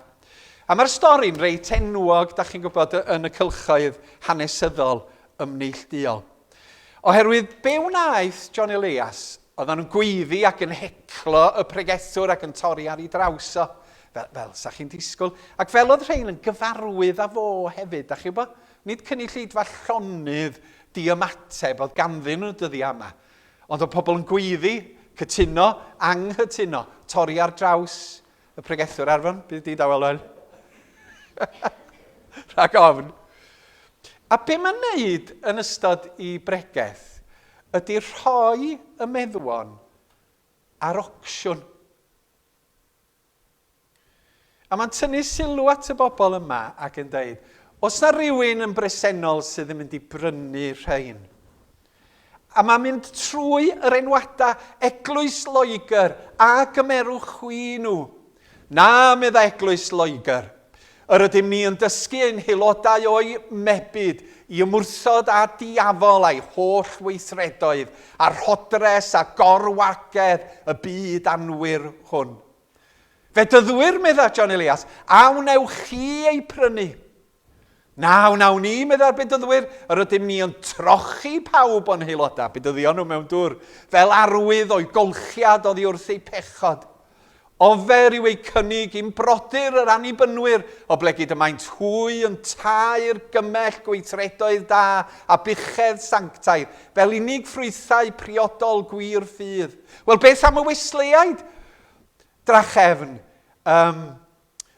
A mae'r stori'n reit enwog, da chi'n gwybod, yn y cylchoedd hanesyddol ymneillduol. Oherwydd be wnaeth John Elias Oedden nhw'n gweiddi ac yn heclo y pregethwr ac yn torri ar ei draws o, fel, fel sa chi'n disgwyl. Ac fel oedd rhain yn gyfarwydd â fo hefyd, da chi'n gwybod? Nid cynulleidfa llonydd diymateb oedd ganddyn nhw dyddiau yma. Ond oedd pobl yn gweiddi, cytuno, anghytuno, torri ar draws y pregethwr. Arfon, bydd di dawel oel. Rhag ofn. A be mae'n neud yn ystod i bregeth ydy rhoi y meddwon ar ocsiwn. A mae'n tynnu sylw at y bobl yma ac yn dweud, os na rhywun yn bresennol sydd yn mynd i brynu rhain. A mae'n mynd trwy yr enwadau Eglwys Loegr a gymerwch chwi nhw. Na, meddai Eglwys Loegr. Yr ydym ni yn dysgu ein haelodau o'i mebyd i ymwrthod â diafol a'i holl weithredoedd, a rhodres a gorwagedd y byd anwir hwn. Fedyddwyr, meddai John Elias, a wnewch chi eu prynu? Na, wnawn ni, meddai'r bedyddwyr, yr ydym ni yn trochi pawb o'n haelodau, bedyddion nhw mewn dŵr, fel arwydd o'u golchiad oddi wrth eu pechod. Ofer yw eu cynnig i'n brodyr yr annibynwyr, oblegid y maent hwy yn taer gymell gweithredoedd da a buchedd sanctaidd, fel unig ffrwythau priodol gwir ffydd. Wel, beth am y Wesleyaid? Drachefn, um,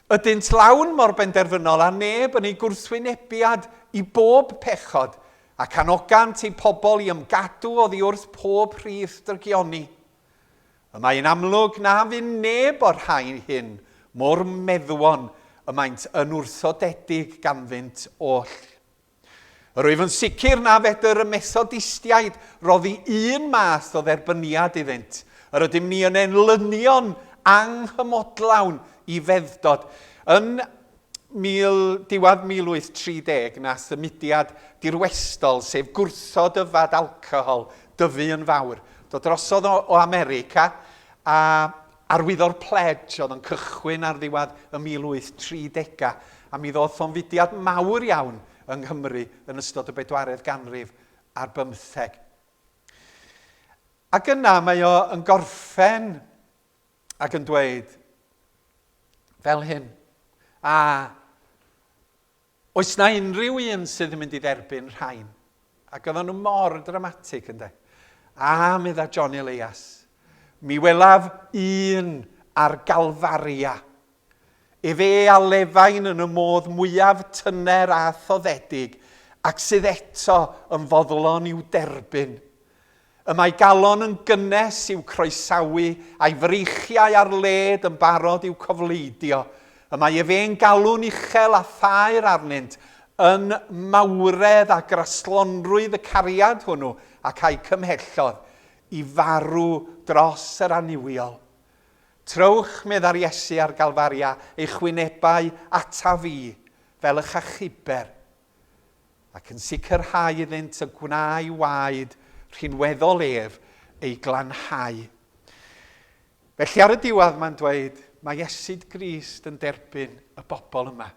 Ydynt lawn mor benderfynol â neb yn eu gwrthwynebiad i bob pechod, ac anogant eu pobl i ymgadw oddi wrth pob rhith drygioni. Y mae'n amlwg na fyn neb o'r rhai hyn mor meddwon y maent yn wrthodedig ganddynt oll. Yr wyf yn sicr na fedr y Methodistiaid roddi un math o dderbyniad iddynt. Yr ydym ni yn enlynion anghymodlawn i fedddod. Yn mil, diwedd 1830 nath y mudiad dirwestol, sef gwrthod yfad alcohol, dyfu yn fawr. Dod drosodd o, o America a Arwyddo'r Pledge oedd yn cychwyn ar ddiwedd y 1830au, a mi ddoth o'n fudiad mawr iawn yng Nghymru yn ystod y bedwaredd ganrif ar bymtheg. Ac yna mae o yn gorffen ac yn dweud fel hyn, a Oes 'na unrhyw un sydd yn mynd i dderbyn rhain? Ac oedden nhw mor dramatig, ynde? A, medda John Elias, mi welaf un ar Galfaria. Efe a lefain yn y modd mwyaf tyner a thoddedig, ac sydd eto yn foddlon i'w derbyn. Y mae galon yn gynnes i'w croesawu, a'i freichiau ar led yn barod i'w cofleidio. Y mae ef e'n galw'n uchel a thaer arnynt. yn mawredd a graslonrwydd y cariad hwnnw ac a'i cymhellodd i farw dros yr annuwiol. Trowch, meddai'r Iesu ar Galfaria, eich wynebau ataf fi, fel y'ch achuber, ac yn sicrhau iddynt y gwnâi waed rhinweddol ef eu glanhau. Felly ar y diwedd mae'n dweud, mae Iesu Grist yn derbyn y bobl yma.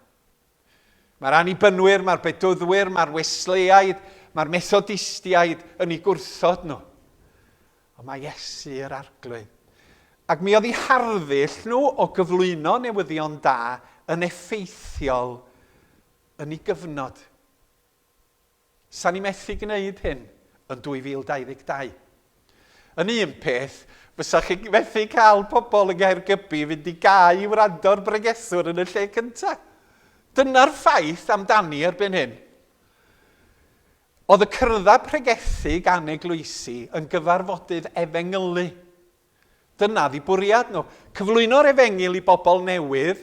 Mae'r Annibynwyr, mae'r Bedyddwyr, mae'r Wesleyaid, mae'r Methodistiaid yn eu gwrthod nhw. Ond mae Iesu yr Arglwydd. Ac mi oedd eu harddull nhw o gyflwyno newyddion da yn effeithiol yn ei gyfnod. Sa ni methu gwneud hyn yn 2022. Yn un peth, fysa chi methu cael pobl yng Nghaergybi i fynd i gau i wrando'r bregethwr yn y lle cyntaf. Dyna'r ffaith amdani erbyn hyn. Oedd y cyrddau pregethu gan eglwysi yn gyfarfodydd efengylu. Dyna ddi bwriad nhw. Cyflwyno'r efengyl i bobl newydd.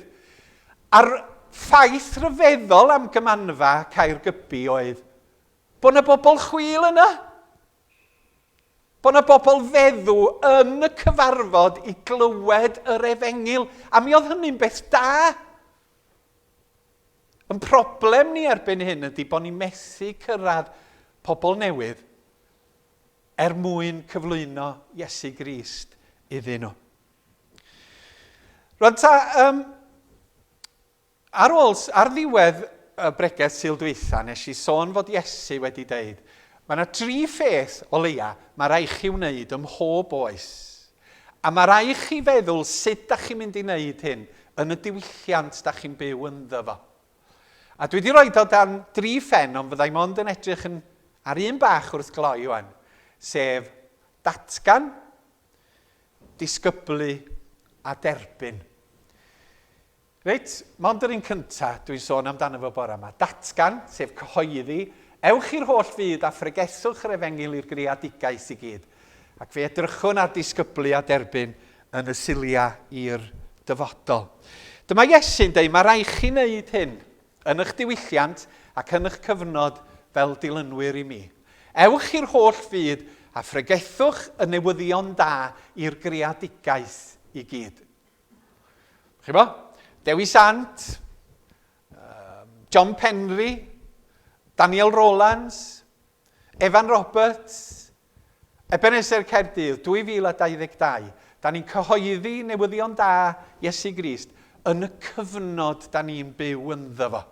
A'r ffaith rhyfeddol am gymanfa Caergybi oedd bod yna bobl chwil yna. Bod yna bobl feddw yn y cyfarfod i glywed yr efengyl. A mi oedd hynny'n beth da. Yn problem ni erbyn hyn ydy bod ni'n methu cyrraedd pobl newydd er mwyn cyflwyno Iesu Grist iddyn nhw. Rwan ta, um, ar ôl, ar ddiwedd y bregeth Sul dwytha, nes i sôn fod Iesu wedi deud, mae yna dri pheth o leia mae rai chi wneud ym mhob oes. A mae rai chi feddwl sut da chi'n mynd i wneud hyn yn y diwylliant da chi'n byw ynddo fo. A dwi wedi rhoi o dan dri phen, ond fyddai mond yn edrych yn, ar un bach wrth gloi wan, sef datgan, disgyblu a derbyn. Reit, mond yr un cynta dwi'n sôn amdano fo bore yma. Datgan, sef cyhoeddi, ewch i'r holl fyd a phregethwch yr efengyl i'r greadigaeth i gyd. Ac fe edrychwn ar disgyblu a derbyn yn y Suliau i'r dyfodol. Dyma Iesu'n dweud, mae rhaid chi wneud hyn yn eich diwylliant ac yn eich cyfnod fel dilynwyr i mi. Ewch i'r holl fyd a phregethwch y newyddion da i'r greadigaeth i gyd. Chi bo? Dewi Sant, John Penry, Daniel Rowlands, Evan Roberts, Ebeneser Caerdydd, 2022, da ni'n cyhoeddi newyddion da Iesu Grist yn y cyfnod da ni'n byw ynddo fo.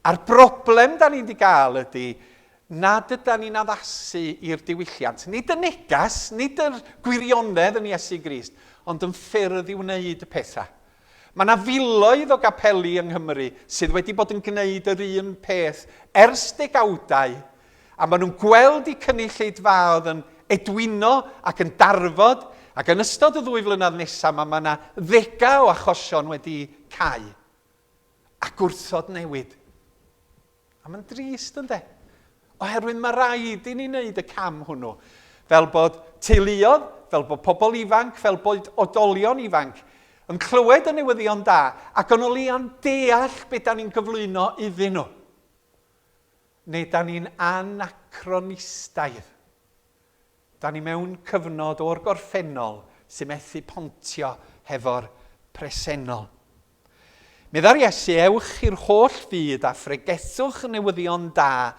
A'r broblem da ni'n di gael ydy nad yda ni'n addasu i'r diwylliant. Nid y negas, nid yr gwirionedd yn Iesu Grist, ond yn ffyrdd i wneud y pethau. Mae yna filoedd o gapeli yng Nghymru sydd wedi bod yn gwneud yr un peth ers degawdau, a maen nhw'n gweld eu cynulleidfaoedd yn edwino ac yn darfod, ac yn ystod y ddwy flynedd nesaf 'ma mae yna ddegau o achosion wedi cau a gwrthod newid. A mae'n drist, ynde? Oherwydd mae rhaid i ni wneud y cam hwnnw. Fel bod teuluoedd, fel bod pobl ifanc, fel bod oedolion ifanc yn clywed y newyddion da ac yn o leia'n deall beth da ni'n gyflwyno iddyn nhw. Neu da ni'n anacronistaidd. Da ni mewn cyfnod o'r gorffennol sy'n methu pontio hefo'r presennol. Meddai'r Iesu, Ewch i'r holl fyd a phregethwch y newyddion da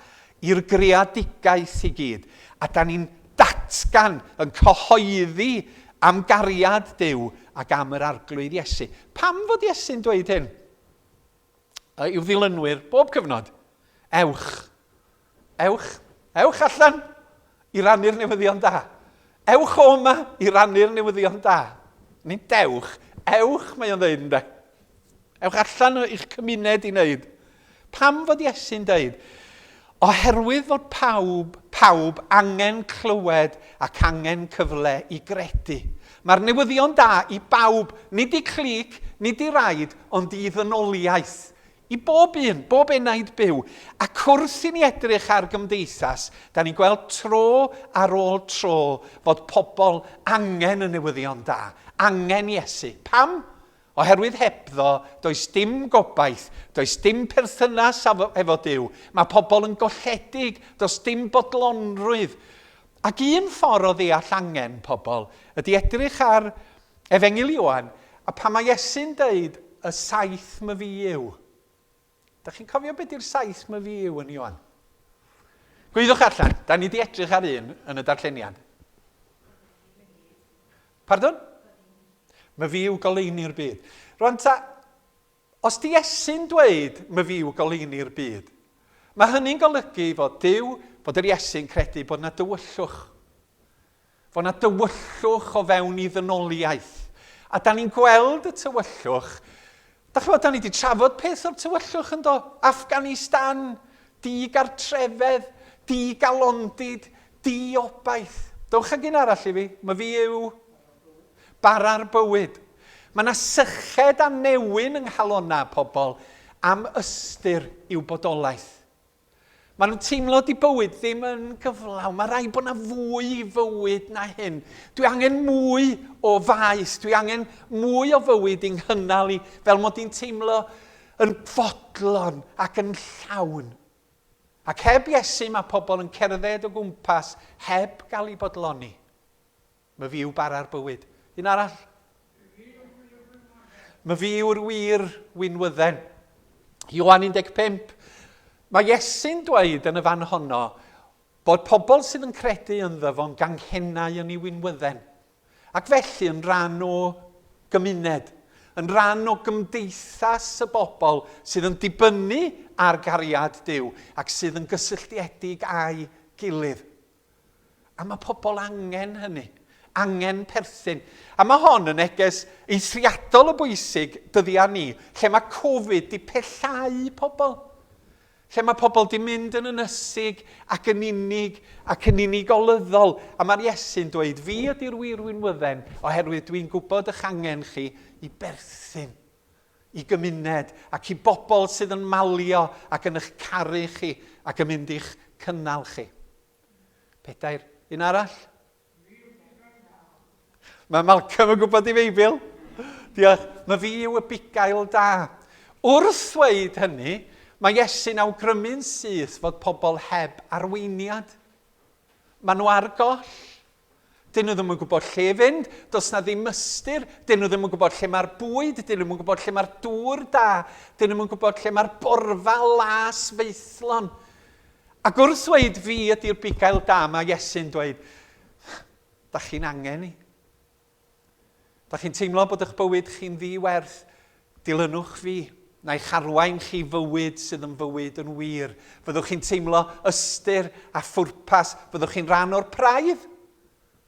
i'r greadigaeth i gyd. A da ni'n datgan, yn cyhoeddi am gariad Duw ac am yr Arglwydd Iesu. Pam fod Iesu'n dweud hyn? I'w ddilynwyr bob cyfnod. Ewch. Ewch. Ewch allan i rannu'r newyddion da. Ewch o yma i rannu'r newyddion da. Nid dewch, ewch mae o'n dweud ynde. Ewch allan i'ch cymuned i wneud. Pam fod Iesu'n dweud? Oherwydd fod pawb, pawb angen clywed ac angen cyfle i gredu. Mae'r newyddion da i bawb, nid i clic, nid i raid, ond i ddynoliaeth. I bob un, bob enaid byw. Ac wrth i ni edrych ar gymdeithas, da ni'n gweld tro ar ôl tro fod pobl angen y newyddion da, angen Iesu. Pam? Oherwydd hebddo, does dim gobaith, does dim perthynas efo Duw, mae pobl yn golledig, does dim bodlonrwydd. Ac un ffordd o ddeall angen pobl ydy edrych ar Efengyl Ioan, a pan mae Iesu'n deud y saith myfi yw. Da chi'n cofio beth yw'r saith myfi yw yn Ioan? Gwyddwch allan, da ni di edrych ar un yn y darlleniad. Pardon? Myfi yw goleuni'r byd. Rwan ta, os di Iesu'n dweud myfi yw goleuni'r byd, mae hynny'n golygu fod Duw, fod yr Iesu'n credu bod yna dywyllwch. Fod yna dywyllwch o fewn i ddynoliaeth. A da ni'n gweld y tywyllwch. Da chi'n da ni wedi trafod peth o'r tywyllwch yn do? Afghanistan, digartrefedd, digalondid, diobaith. Dowch ag un arall i fi. Mae fi yw bara'r bywyd. Mae yna syched a newyn yng nghalonnau pobl am ystyr i'w bodolaeth. Maen nhw'n teimlo di bywyd ddim yn gyflawn. Mae rhaid bod yna fwy i fywyd na hyn. Dwi angen mwy o faes, dwi angen mwy o fywyd i'n nghynnal i, fel mod i'n teimlo yn fodlon ac yn llawn. Ac heb Iesu mae pobl yn cerdded o gwmpas heb gael eu bodloni. Mae fi yw bara'r bywyd. Un arall? Mae fi yw'r wir winwydden. Ioan 15. Mae Iesu'n dweud yn y fan honno bod pobl sydd yn credu ynddo fo'n ganghennau yn ei winwydden. Ac felly yn rhan o gymuned, yn rhan o gymdeithas y bobl sydd yn dibynnu ar gariad Duw ac sydd yn gysylltiedig â'i gilydd. A mae pobl angen hynny, angen perthyn. A mae hon yn neges eithriadol o bwysig dyddiau ni, lle mae Covid di pellhau pobl. Lle mae pobl di mynd yn ynysig ac yn unig ac yn unigolyddol. A mae'r Iesu'n dweud, fi ydy'r wir winwydden, oherwydd dwi'n gwybod eich angen chi i berthyn i gymuned ac i bobl sydd yn malio ac yn eich caru chi ac yn mynd i'ch cynnal chi. Pedair. Un arall? Mae Malcolm yn gwybod i Feibl. Diolch. Mae fi yw y bugail da. Wrth ddweud hynny, mae Iesu'n awgrymu'n syth fod pobl heb arweiniad. Maen nhw ar goll. Dyn nhw ddim yn gwybod lle i fynd, does na ddim ystyr, dyn nhw ddim yn gwybod lle mae'r bwyd, dyn nhw ddim yn gwybod lle mae'r dŵr da, dyn nhw ddim yn gwybod lle mae'r borfa las faethlon. Ac wrth ddweud fi ydy'r bugail da, mae Iesu'n dweud, da chi'n angen i. Da chi'n teimlo bod eich bywyd chi'n ddi-werth? Dilynwch fi. Na i'ch arwain chi fywyd sydd yn fywyd yn wir. Fyddwch chi'n teimlo ystyr a phwrpas. Fyddwch chi'n rhan o'r praidd.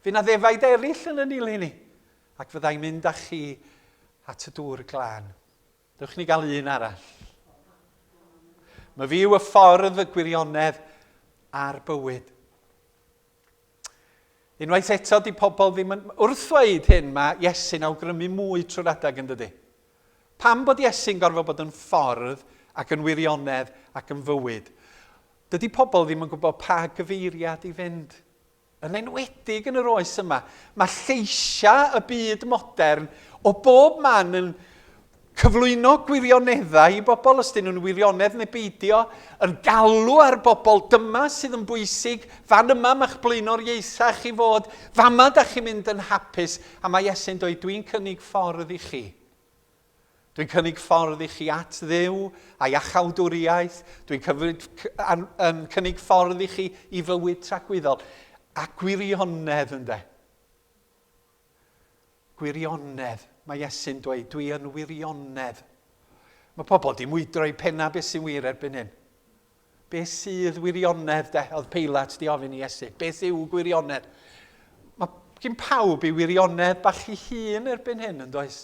Fydd na ddefaid eraill yn y nilyn i. Ac fyddai'n mynd â chi at y dŵr glân. Dewch ni gael un arall. Mae fi yw y ffordd, y gwirionedd a'r bywyd. Unwaith eto, di pobl ddim yn... Wrth ddweud hyn, mae Iesu'n awgrymu mwy trwy'r adeg yn dydy. Pam bod Iesu'n gorfod bod yn ffordd ac yn wirionedd ac yn fywyd? Dydy pobl ddim yn gwybod pa gyfeiriad i fynd. Yn enwedig yn yr oes yma, mae lleisiau y byd modern o bob man yn Cyflwyno gwirioneddau i bobl, os dyn nhw'n wirionedd neu beidio, yn galw ar bobl, dyma sydd yn bwysig, fan yma mae'ch blaenoriaethau chi fod, fama da chi'n mynd yn hapus, a mae Iesu'n dweud, dwi'n cynnig ffordd i chi. Dwi'n cynnig ffordd i chi at Dduw a iachawdwriaeth, dwi'n yn cynnig ffordd i chi i fywyd tragwyddol, a gwirionedd ynde. Gwirionedd. Mae Iesu'n dweud, dwi yn wirionedd. Mae pobl di mwydro i penna beth sy'n wir erbyn hyn. Beth sydd wirionedd, de? Oedd Peilat di ofyn i Iesu. Beth yw gwirionedd? Mae gen pawb i wirionedd bach i hun erbyn hyn, yn does?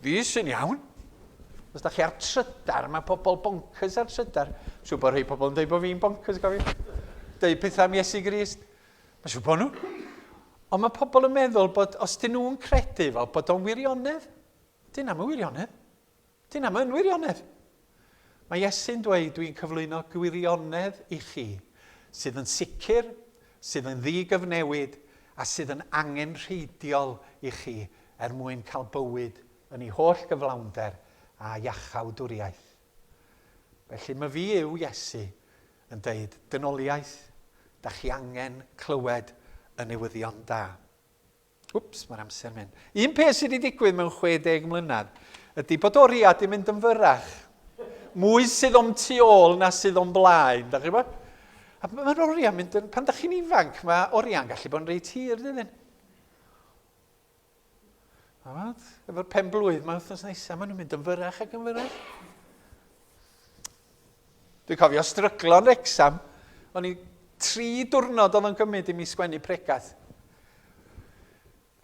Fi sy'n iawn. Os da chi ar trydar, mae pobl bonkers ar trydar. Siw bod rhai pobl yn dweud bod fi'n bonkers, gofio. Dweud pethau am Iesu Grist. Mae siw bod nhw. Ond mae pobl yn meddwl bod os dyn nhw'n credu fo, bod o'n wirionedd. Dyn am y wirionedd. Dyn am yn wirionedd. Mae Iesu'n dweud, dwi'n cyflwyno gwirionedd i chi, sydd yn sicr, sydd yn ddigyfnewid, a sydd yn angenrheidiol i chi er mwyn cael bywyd yn ei holl gyflawnder a iachawdwriaeth. Felly mae fi yw Iesu yn deud, dynoliaeth, da chi angen clywed y newyddion da. Wps, mae'r amser mynd. Un peth sydd wedi digwydd mewn 60 mlynedd ydy bod oriau di mynd yn fyrrach. Mwy sydd o'm tu ôl na sydd o'm blaen, da chi bod? A mae'r oriau mynd yn... Pan da chi'n ifanc, mae oriau'n gallu bod yn reit hir, dydyn? Amad, efo'r pen blwydd mae wythnos nesaf, maen nhw'n mynd yn fyrrach ac yn fyrrach. Dwi'n cofio stryglo yn Wrecsam. O'n i tri diwrnod oedd o'n gymryd i mi sgwennu pregaeth.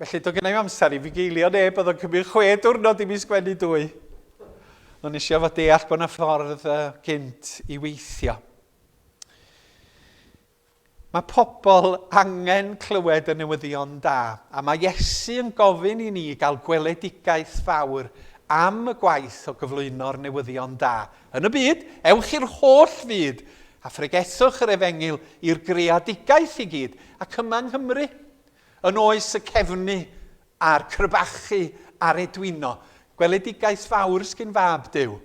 Felly, doedd gennau amser i fugeilio neb, oedd o'n cymryd chwe diwrnod i mi sgwennu dwy. Ond nes i fod deall bod yna ffordd gynt i weithio. Mae pobl angen clywed y newyddion da, a mae Iesu yn gofyn i ni gael gweledigaeth fawr am y gwaith o gyflwyno'r newyddion da. Yn y byd, ewch i'r holl fyd, a phregethwch yr efengyl i'r greadigaeth i gyd, ac yma yng Nghymru, yn oes y cefnu a'r crebachu a'r edwino, gweledigaeth fawr sgin fab Duw.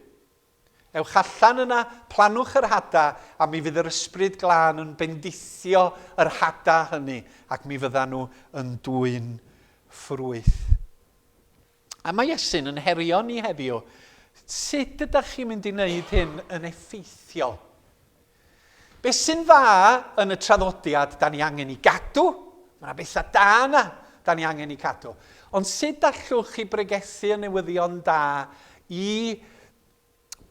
Ewch allan yna, plannwch yr hada, a mi fydd yr Ysbryd Glân yn bendithio yr hada hynny, ac mi fyddan nhw yn dwyn ffrwyth. A mae Iesu'n yn herio ni heddiw. Sut ydych chi'n mynd i wneud hyn yn effeithiol? Be sy'n dda yn y traddodiad, da ni angen i gadw. Mae yna bethau da yna, da ni angen i cadw. Ond sut allwch chi bregethu y newyddion da i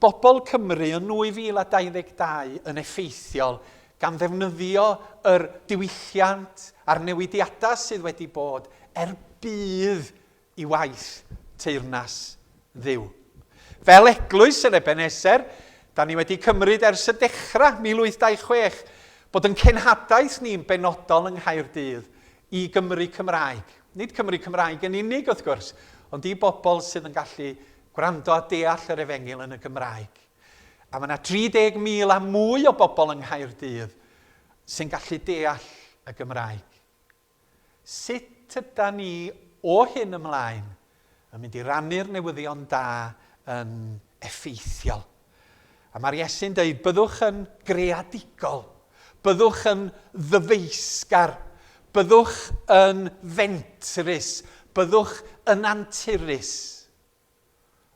bobl Cymru yn 2022 yn effeithiol gan ddefnyddio yr diwylliant a'r newidiadau sydd wedi bod er budd i waith teyrnas Dduw. Fel eglwys yn Ebeneser, da ni wedi cymryd ers y dechrau, 1826, bod yn cenhadaeth ni'n benodol yng Nghaerdydd i Gymru Cymraeg. Nid Cymru Cymraeg yn unig, wrth gwrs, ond i bobl sydd yn gallu gwrando a deall yr efengyl yn y Gymraeg. A mae yna 30,000 a mwy o bobl yng Nghaerdydd sy'n gallu deall y Gymraeg. Sut ydan ni o hyn ymlaen yn mynd i rannu'r newyddion da yn effeithiol? A mae'r Iesu'n dweud, byddwch yn greadigol, byddwch yn ddyfeisgar, byddwch yn fentrus, byddwch yn anturus.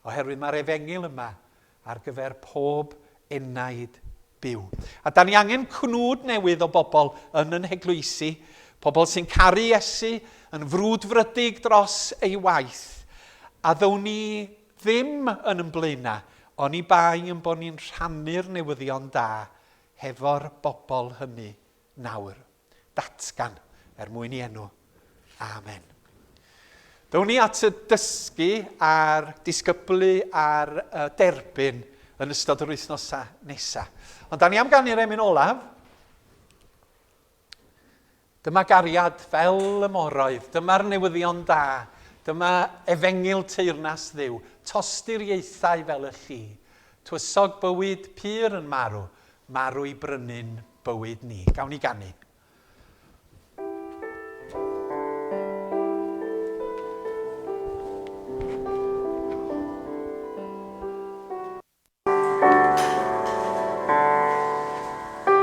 Oherwydd mae'r efengyl yma ar gyfer pob enaid byw. A da ni angen cnwd newydd o bobl yn yn heglwysi, pobl sy'n caru Iesu, yn frwdfrydig dros ei waith. A ddown ni ddim yn yn blaenau, oni bai yn bod ni'n rhannu'r newyddion da hefo'r bobl hynny nawr. Datgan er mwyn i enw. Amen. Down ni at y dysgu a'r disgyblu a'r derbyn yn ystod yr wythnosau nesaf. Ond da ni am ganu'r emyn olaf. Dyma gariad fel y moroedd, dyma'r newyddion da, dyma efengyl teyrnas Dduw, tosturiaethau fel y lli, tywysog bywyd pur yn marw, marw i brynu'n bywyd ni. Gawn ni ganu.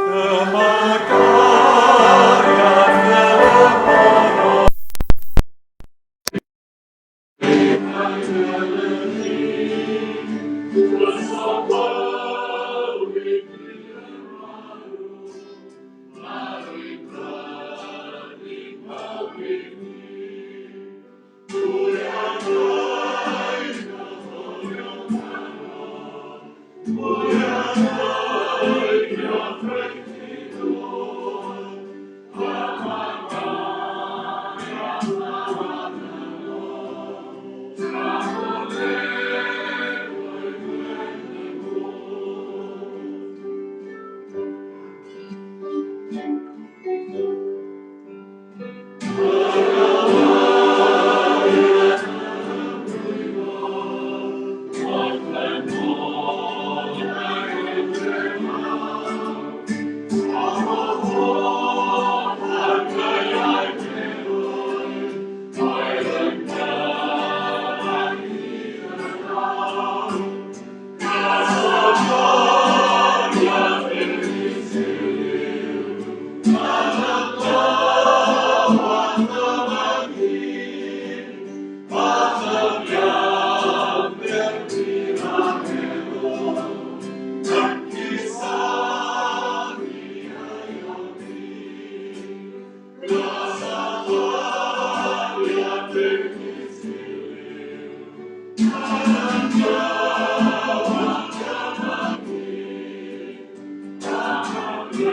Dyma gariad fel y moroedd. Os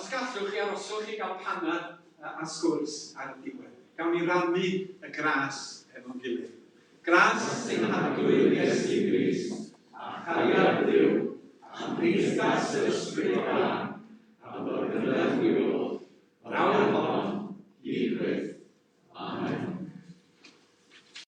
gallwch chi, aroswch i gael panad a sgwrs ar y diwedd. Gawn ni rannu y gras efo'n gilydd. Gras ein Harglwydd Iesu Grist, a chariad Duw, a chymdeithas yr Ysbryd Glân.